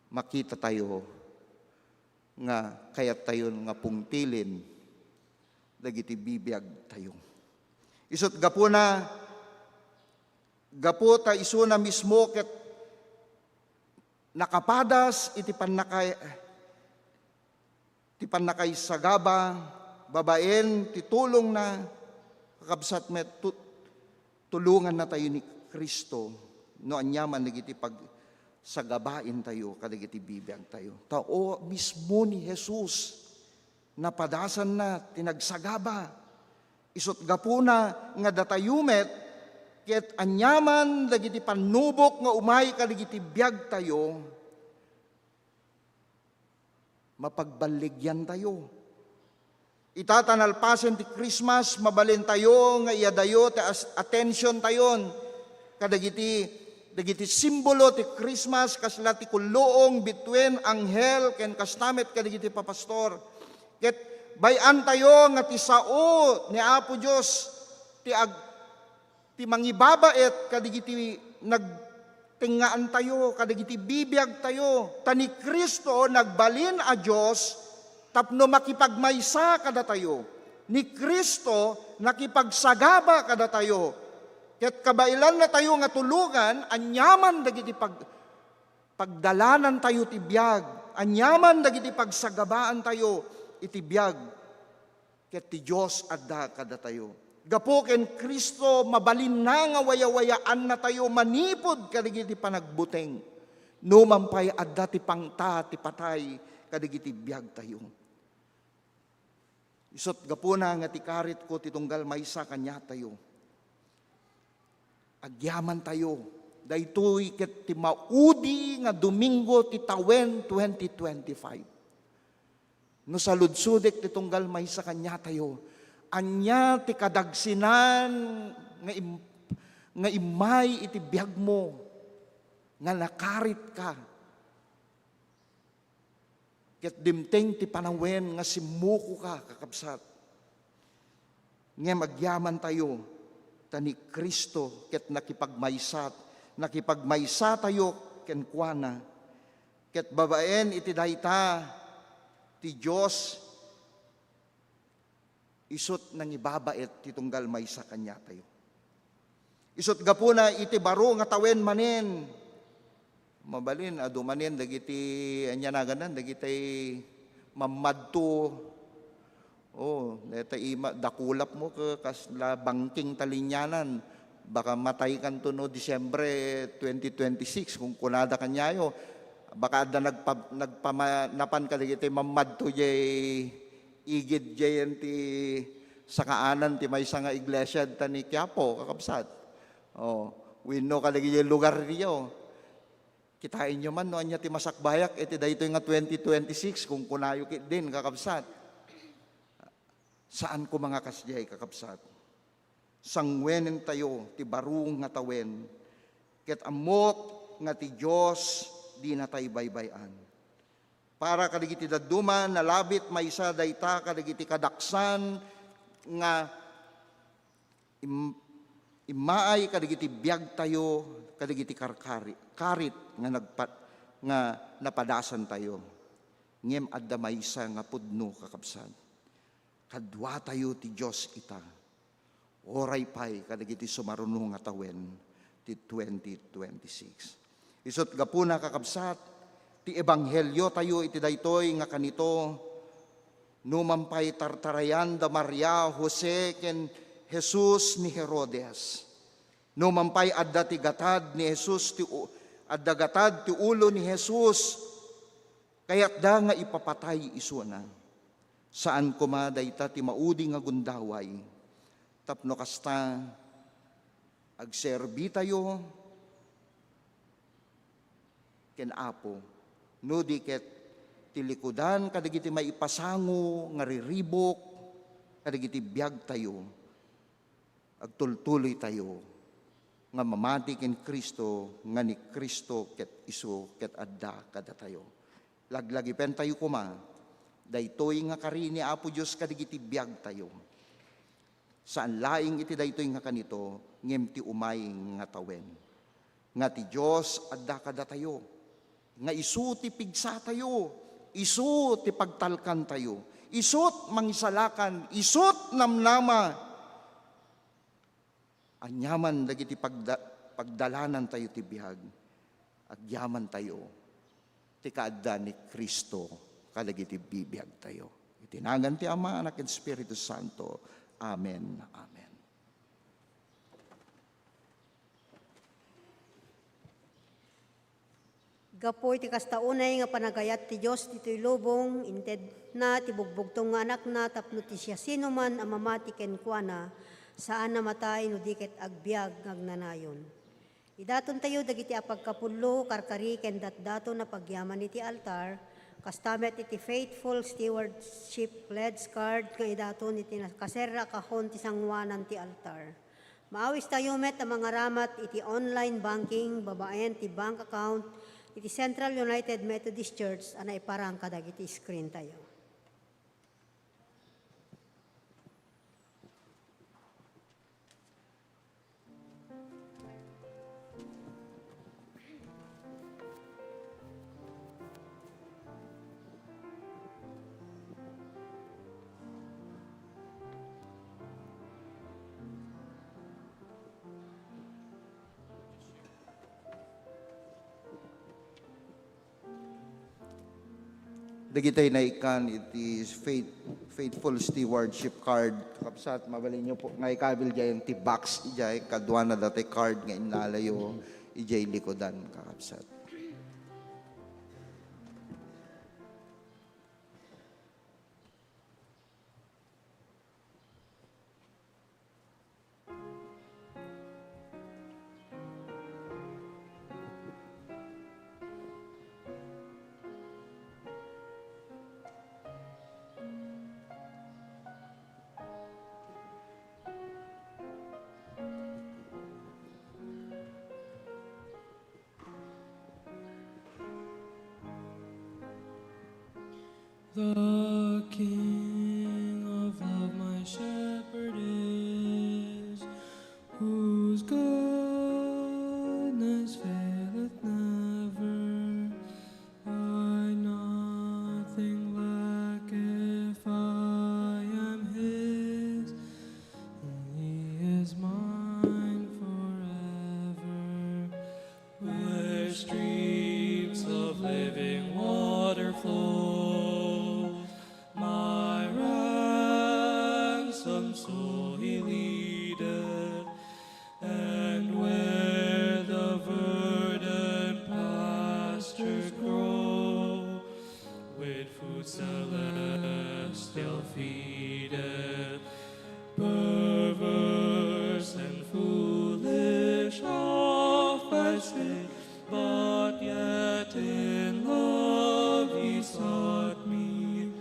makita tayo nga kayat tayon nga pungtilin dagiti bibiag tayo. Isut' gapuna, gapu ta isuna mismo ket nakapadas iti pannakay-, ti pannakaisagaba babaen ti tulongna, kakabsat met, tu-, tulonganna tayo ni Cristo no aniaman dagiti pagsagabaentayo kadagiti bibiagtayo. Ta, o, mismo ni Jesus, napadasanna ti nagsagaba. Isut' gapuna nga datayo met, ket aniaman dagiti pannubok nga umay kadagiti biagtayo, mapagballigiantayo. Ita ta nalpasen ti Christmas, mabalintayo nga iadayo ti as-, attentiontayon kadagiti, dagiti simbolo ti Christmas, kasla ti kulluong between anghel ken kasta met kadagiti papastor. Ket bay-antayo nga ti sao ni Apo Dios ti ag-, ti mangibabaet kadagiti nagtengngaantayo, kadagiti bibiagtayo. Ta ni Cristo nagbalin a Dios tapno makipagmaysa kadatayo. Ni Cristo nakipagsagaba kadatayo. Ket kabaelannatayo nga tulongan aniaman dagiti pag-, pagdalanantayo ti biag, aniaman dagiti pagsagabaantayo iti biag. Ket ti Dios adda kadatayo. Gapu ken Cristo, mabalinna nga wayawayaannatayo manipud kadagiti panagbuteng. Numan pay adda ti pangta ti patay kadagiti biagtayo. Isut' gapuna nga ti karitko ti tunggal maysa kaniatayo. Agyamantayo. Daytoy ket ti maudi nga Domingo ti tawen twenty twenty-five. No saludsodek ti tunggal maysa kaniatayo, ania ti kadagsinan nga im-, nga immay iti biagmo nga nakaritka? Ket dimteng ti panawen nga simmukoka, kakabsat. Ngem agyamantayo, ta ni Cristo ket nakipagmaysat-, nakipagmaysatayo kenkuana. Ket babaen iti dayta, ti Dios isut' nangibabaet ti tunggal maysa kaniatayo. Isut' gapuna iti baro nga tawen manen. Mabalin, adu manen dagiti, ania naganna, dagiti mammadto. Oh, deta ima, dakulap mo ke kasla bangking ta linianan. Baka mataykanto no Disyembre twenty twenty-six, kung kunada kaniayo. Baka adda nagpa-, nagpama-, napan kadagiti mammadto jay igid jayen ti sakaanan ti maysa nga iglesia ta ni Quiapo, kakabsat. Oh, wenno kadagiti lugar diyo. Kitaenyo man no ania ti masakbayak iti daytoy nga twenty twenty-six, kung kunayo ketdin, kakabsat. Saan koma nga kasdiay, kakabsat. Sangwenentayo ti baro nga tawen, ket ammok nga ti Dios dinatay baybay-an. Para kadagiti dadduma, nalabit maysa dayta kadagiti kadaksan nga im-, immaay kadagiti biagtayo, kadagiti karkari-, karit nga nagpa-, nga napadasantayo. Ngem adda maysa nga pudno, kakabsat. Kaduatayo ti Dios ita. Uray pay kadagiti sumaruno nga tawen ti twenty twenty-six. Isut' gapuna, kakabsat, ti ebangheliotayo iti daytoy nga kanito, numan pay tartarayan da Maria, Jose, ken Jesus ni Herodes. Numan pay adda ti gatad ni Jesus, ti u-, adda gatad ti ulo ni Jesus, Kayatda nga ipapatay isuna. Saan koma dayta ti maudi nga gundaway. Tapno kasta, agserbitayo ken Apo, no di ket ti likudan kadagiti maipasango nga riribuk kadagiti biagtayo, agtultuloytayo nga mamati ken Cristo, nga ni Cristo ket isu ket adda kadatayo. Laglagipentayo koma daytoy nga kari ni Apo Dios kadagiti biagtayo. Saan laeng iti daytoy nga kanito, ngem ti umay nga tawen. Nga ti Dios adda kadatayo. Nga isu ti pigsatayo, isu ti pagtalkantayo, isut' mangisalakan, isut' namnama. Aniaman dagiti pagda-, pagdalanantayo ti biag, agyamantayo ti kaadda ni Cristo kadagiti bibiagtayo. Iti nagan ti Ama, Anak, ken Espiritu Santo. Amen. Amen. Gapu iti kasta unay nga panagayat ti Dios ditoy lubong, intedna ti bugbugtong nga Anakna tapno ti siasinoman a mamati kenkuana, saan a matay no di ket agbiag nga agnanayon. Idatontayo dagiti apagkapullo, karkari, ken datdaton a pagyaman iti altar, kasta met iti Faithful Stewardship Pledge Card nga idaton iti nakaserra a kahon ti sangoanan ti altar. Maawistayo met a mangaramat iti online banking babaen ti bank account iti Central United Methodist Church a naiparang kadagiti screen tayo. Dagitoy naikkan iti faith-, faithful stewardship card. Kakabsat, mabalinyo po nga ikabil diay ti box diay, kaduana datoy card nga innalayo idiay likudan, kakabsat. The King of love, my shepherd is, whose goodness faileth never. I nothing lack if I am his, and he is mine forever. Where streams of living water flow, my ransom so he leadeth, and where the verdant pastures grow, with food celestial feedeth. Perverse and foolish oft I strayed, but yet in love he sought me,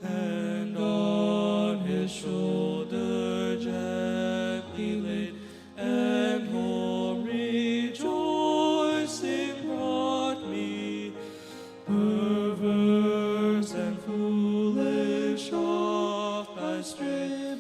and on his shoulder gently laid, and home rejoicing brought me. Perverse and foolish oft I stray,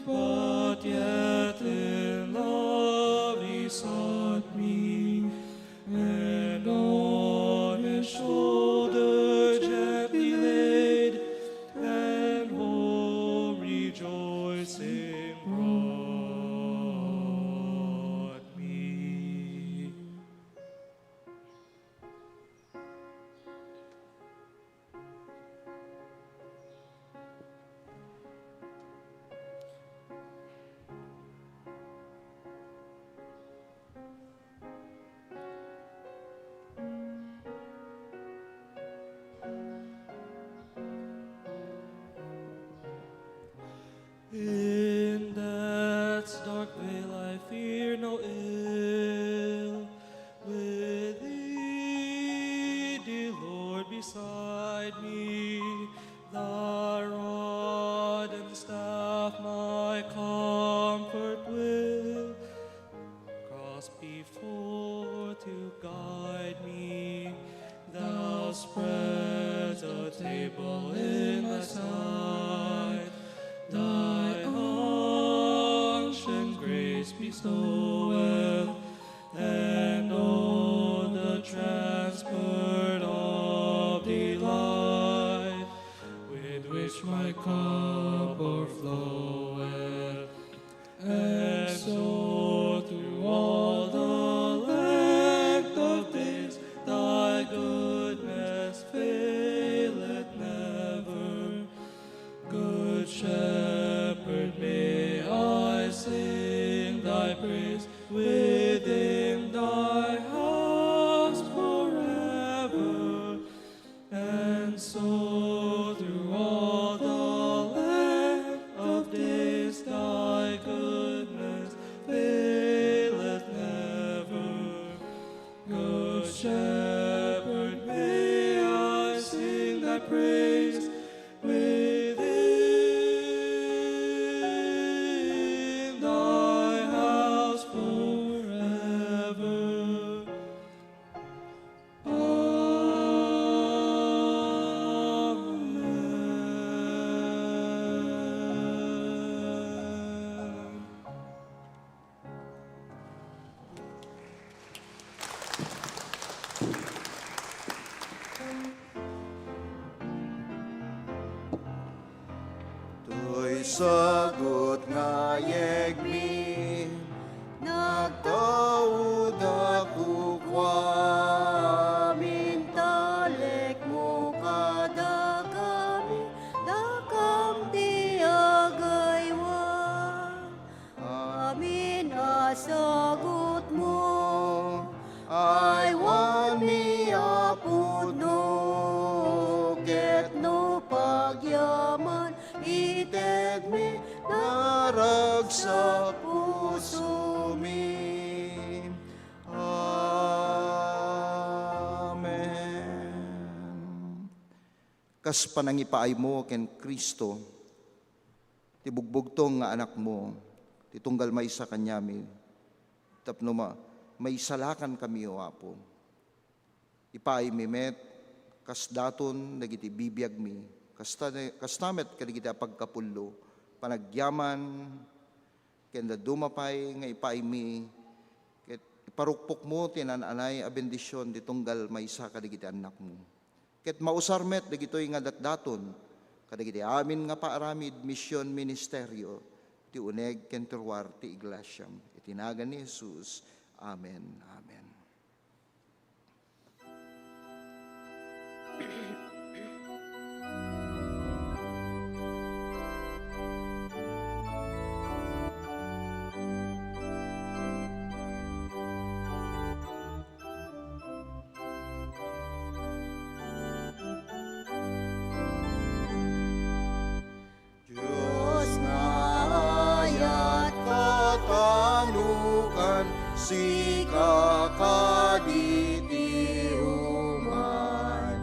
me. Thy rod and staff my comfort will. Cross before to guide me. Thou spreadest a table in my sight. Thy unction grace bestoweth, and all the transport of delight, with which my cup o'erfloweth. And so through all the length of days, thy goodness faileth never. Good Shepherd, may I sing thy praise within thy house forever. And so through all the length of days thy goodness faileth never. Good Shepherd, may I sing thy praise within thy house forever. Amen. Toy sagut nga yegmi, nagtaudak kua, amin talekmo kadakami, dakam ti agaywan. Amin a sagutmo, aywanmi a pudno, ket no pagyaman, itedmi naragsak pusomi. Amen. Kas panangipaaymo ken Cristo, ti bugbugtong nga Anakmo, ti tunggal maysa kaniami, tapno ma-, maisalakan kami, O Apo. Ipaaymi met kas daton dagiti bibiagmi, kasta, kasta met kadagiti a pagkapullo, panagyaman, ken dadduma pay nga ipaaymi, ket iparukpokmo ti naan-anay a bendision ti tunggal maysa kadagiti annakmo. Ket mausar met dagitoy nga datdaton kadagiti amin nga paaramid, mision, ministerio, ti uneg ken ti ruar ti iglesiam. Iti nagan ni Jesus. Amen. Amen. Dios nga ayat katanukan, sika kadi ti umay.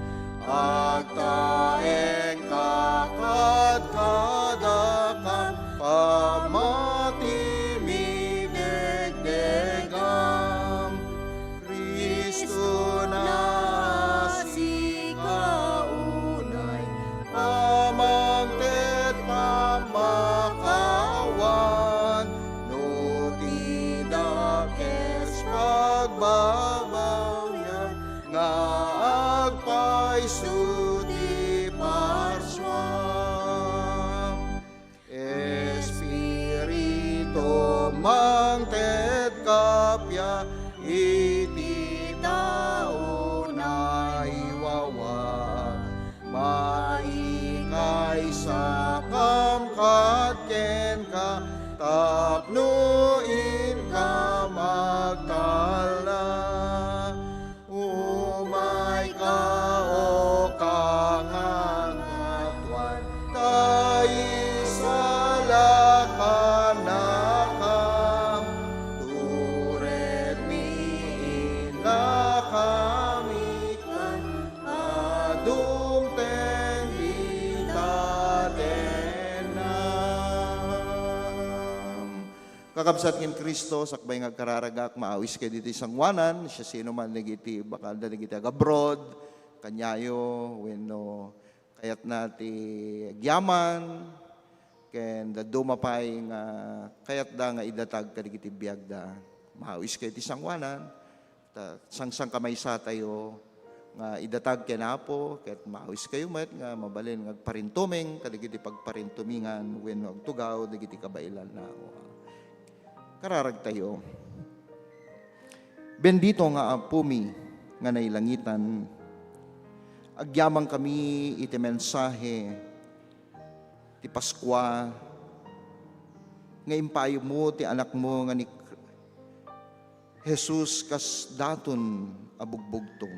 Kakabsat ken Cristo, sakbay nga agkararagak, maawiskayo ditoy sangoanan, siasinoman dagiti bakal dagiti agabroad, kaniayo, wenno kayatna ti agyaman, ken dadduma pay nga kayatda nga idatag kadagiti biagda. Maawiskayo ti sangoanan, ta sangsangkamaysatayo nga idatag ken Apo, ket maawiskayo met nga mabalin nga agparintumeng kadagiti pagparintumingan wenno agtugaw dagiti kabaelanna. Kararagtayo. Bendito nga Apomi nga nailangitan, agyamankami iti mensahe ti Paskua nga impaaymo ti Anakmo nga ni Jesus kas daton a bugbugto,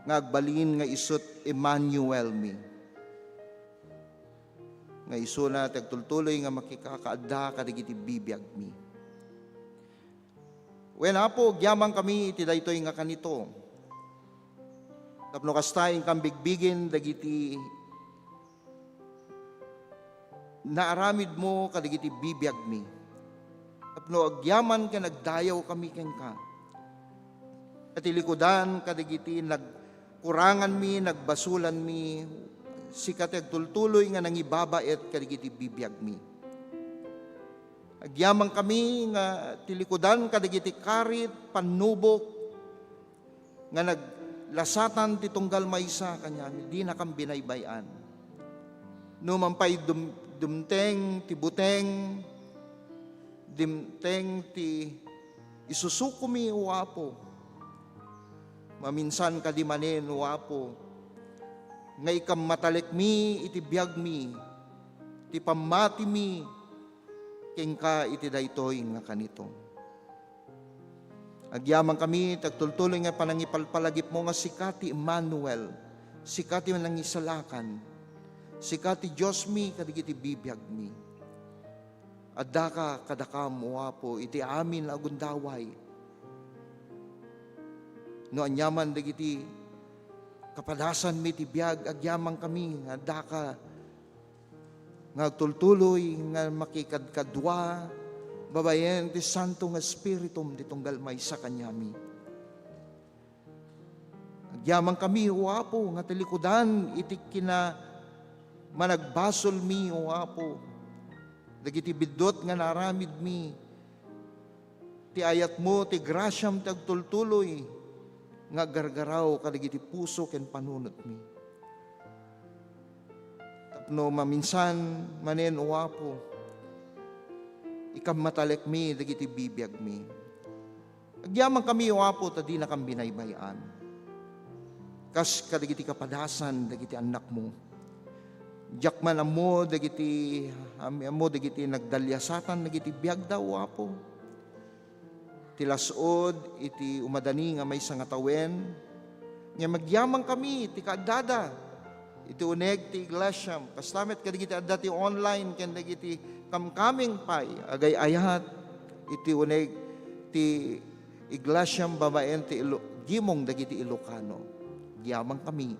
nga agbalin nga isut' Emmanuel mi, nga isuna ti agtultuloy nga makikakaadda kadagiti bibiagmi. Wen, Apo, agyamankami iti daytoy nga kanito. Tapno kasta, inkam bigbigen dagiti naaramidmo kadagiti bibiagmi. Tapno agyaman ken agdayawkami kenka. Iti likudan kadagiti nagkuranganmi, nagbasolanmi, sika ti agtultuloy nga nangibabaet kadagiti bibiagmi. Agyamankami nga ti likudan kadagiti karit, pannubok, nga naglasatan ti tunggal maysa kaniami, dinakam binaybay-an. Numan pay dum-, dumteng ti buteng, dumteng ti isusukomi, O Apo. Maminsan kadi manen, O Apo, nga ikam matalekmi iti biagmi, ti pammatimi kenka iti daytoy nga kanito. Agyamankami ti agtultuloy nga panangipalpalagipmo nga sika ti Emmanuel, sika ti Nangisalakan, sika ti Diosmi kadagiti bibiagmi. Addaka kadakam, O Apo, iti amin a gundaway. No aniaman dagiti kapadasanmi ti biag, agyamankami nga addaka nga agtultuloy nga makikadkadua babaen ti Santo nga Espiritum ti tunggal maysa kaniami. Agyamankami, O Apo, nga talikudan iti kinamanagbasolmi, O Apo, dagiti biddut nga naaramidmi, ti ayatmo, ti grasiam, ti agtultuloy nga aggargaraw kadagiti puso ken panunotmi. Tapno maminsan manen, O Apo, ikam matalekmi dagiti bibiagmi. Agyamankami, O Apo, ta dinakam binaybay-an. Kas kadagiti kapadasan dagiti annakmo. Diak man ammo dagiti, am-, ammo dagiti nagdaliasatan dagiti biagda, O Apo. Ti las-ud iti umadani nga maysa nga tawen, ngem agyamankami ti kaaddada iti uneg ti iglesiam. Kasta met kadagiti adda ti online ken dagiti kamkameng pay agay-ayat iti uneg ti iglesiam babaen ti Ilo-, gimong dagiti Ilocano. Agyamankami,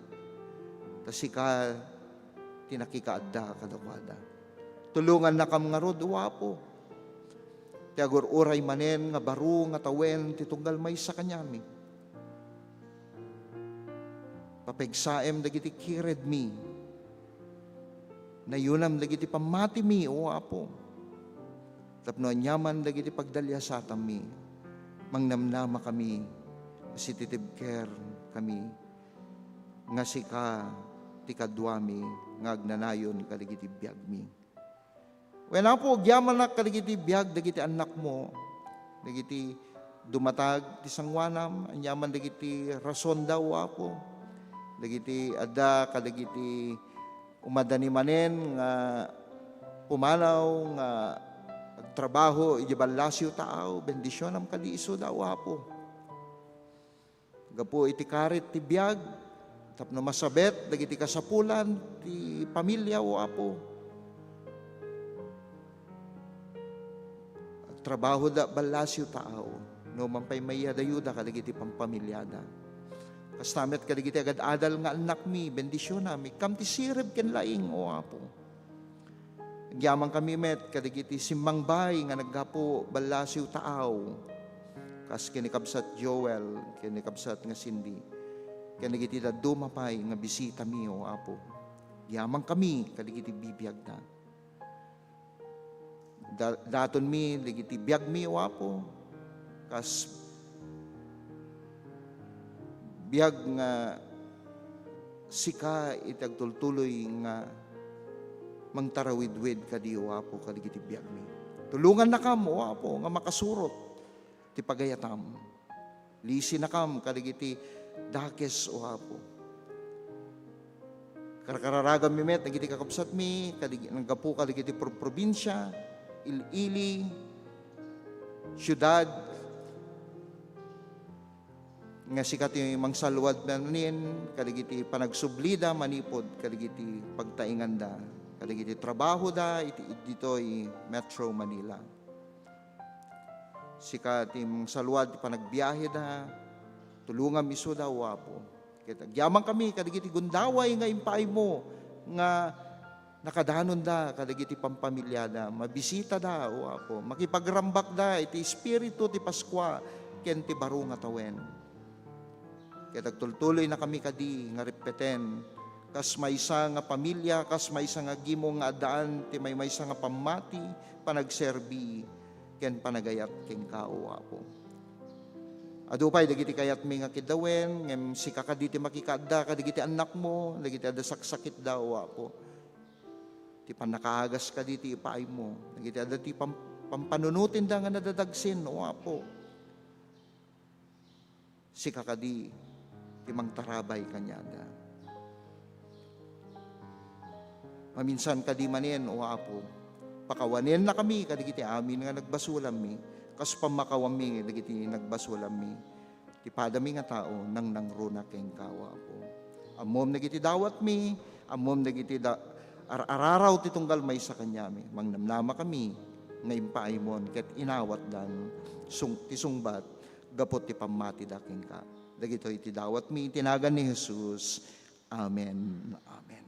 ta sika ti nakikaadda kadakuada. Tulongannakam ngarud, O Apo, ti agur-uray manen nga baro nga tawen ti tunggal maysa kaniami. Papegsaem dagiti kiredmi. Nayunam dagiti pammatimi, O Apo. Tapno aniaman dagiti pagdaliasatanmi, mangnamnamakami, sititibker kami, nga sika ti kaduami nga agnanayon kadagiti biagmi. Wen, Apo, agyamanak kadagiti biag dagiti annakmo, dagiti dumatag ti sangoanam, aniaman dagiti rasonda, O Apo, dagiti adda kadagiti umadani manen nga pumanaw nga agtrabaho iti ballasiw taaw, bendisionam kadi isuda, O Apo. Gapu iti karit ti biag, tapno masabet dagiti kasapulan ti pamilya, O Apo. Agtrabahoda ballasiw taaw, no man pay maiyadayuda kadagiti pampamilyada. Kasta met kadagiti agad-adal nga annakmi, bendisionam, ikkam ti sirib ken laing, O Apo. Agyamankami met kadagiti simmangbay nga naggapu ballasiw taaw, kas ken ni kabsat Joel, ken ni kabsat nga Cindy, ken dagiti dadduma pay nga bisitami, O Apo. Agyamankami kadagiti bibiagda. Da-, datonmi dagiti biagmi, O Apo, kas biag nga sika iti agtultuloy nga mangtarawidwid kadi, O Apo, kadagiti biagmi. Tulongannakam, O Apo, nga makasurot ti pagayatam. Lisinakam kadagiti dakes, O Apo. Karkararaganmi met dagiti kakabsatmi, kadagi-, naggapu kadagiti pro-, probinsia, il-ili, siudad, nga sika ti mangsalluad manen kadagiti panagsublida manipud kadagiti pagtainganda, kadagiti trabahoda iti, ditoy Metro Manila. Sika ti mangsalluad ti panagbiaheda, tulongam isuda, O Apo. Ket agyamankami kadagiti gundaway nga impaaymo nga nakadanonda kadagiti pampamiliada, mabisitada, O Apo, makipagrambakda iti espiritu ti Paskua ken ti baro nga tawen. Ket agtultuloynakami kadi nga reppeten, kas maysa nga pamilia, kas maysa nga gimong nga addaan ti maymaysa nga pammati, panagserbi, ken panagayat kenka, O Apo. Adu pay dagiti kayatmi nga kiddawen, ngem sika kadi ti makikaadda kadagiti annakmo, dagiti adda saksakitda, O Apo. Ti pannakaagas kadi ti ipaaymo, dagiti adda ti pam-, pampanunotenda nga nadadagsen, O Apo. Sika kadi ti mangtarabay kaniada. Maminsan kadi manen, O Apo, pakawanennakami kadagiti amin nga nagbasolanmi, kas pammakawanmi dagiti nagbasolanmi. Ti padami nga tao, nangnangruna kenka, O Apo. Ammom dagiti dawatmi, ammom dagiti da-, ar-araraw ti tunggal maysa kaniami. Mangnamnama kami nga impaaymon ket inawatdan sung-, ti sungbat gapu ti pammatida kenka. Dagitoy ti dawatmi iti nagan ni Jesus. Amen. Amen.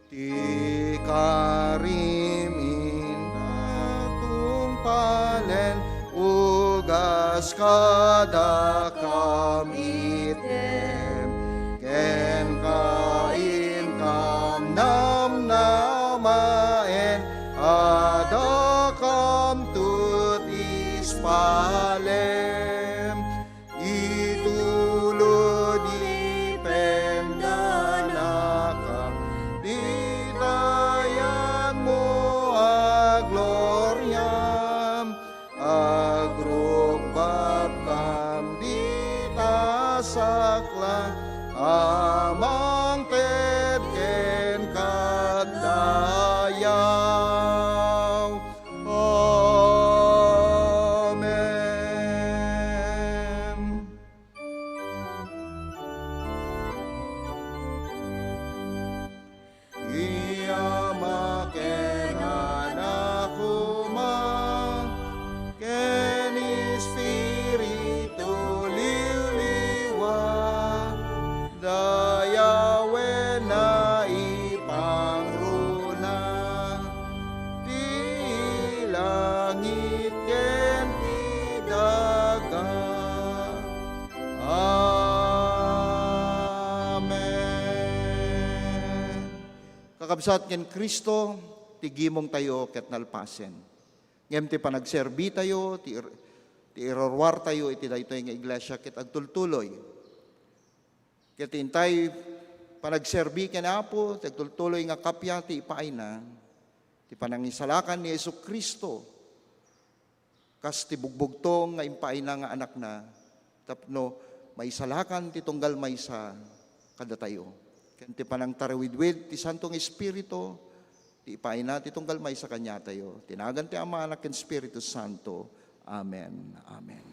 Ti karim inna tungpalen, ugas kadakam item, kenka inkam namnamaen, adakamto ti ispalem. Itulod ipendanakam dita yanmo a gloriam, agrukbabkam dita saklang a mangted kenka dayaw. Amen. Iyamak ken Anak koma, ken Espiritu Liwliwa, dayawen naipangruna ti langit ken ti daga. Amen. Kakabsat, ken Cristo ti gimongtayo ket nalpasen. Ngem ti panagserbitayo, ti ir-, ti iruruartayo iti daytoy nga iglesia ket agtultuloy. Ket intay panagserbi ken Apo, ti agtultuloy nga kappia ti ipaayna, ti panangisalakan ni Jesu-Cristo, kas ti bugbugtong nga impaayna nga Anakna, tapno maisalakan ti tunggal maysa kadatayo. Ken ti panangtarawidwid ti Santo nga Espiritu, ti ipaayna ti tunggal maysa kaniatayo. Ti nagan ti Ama, Anak, ken Espiritu Santo. Amen. Amen.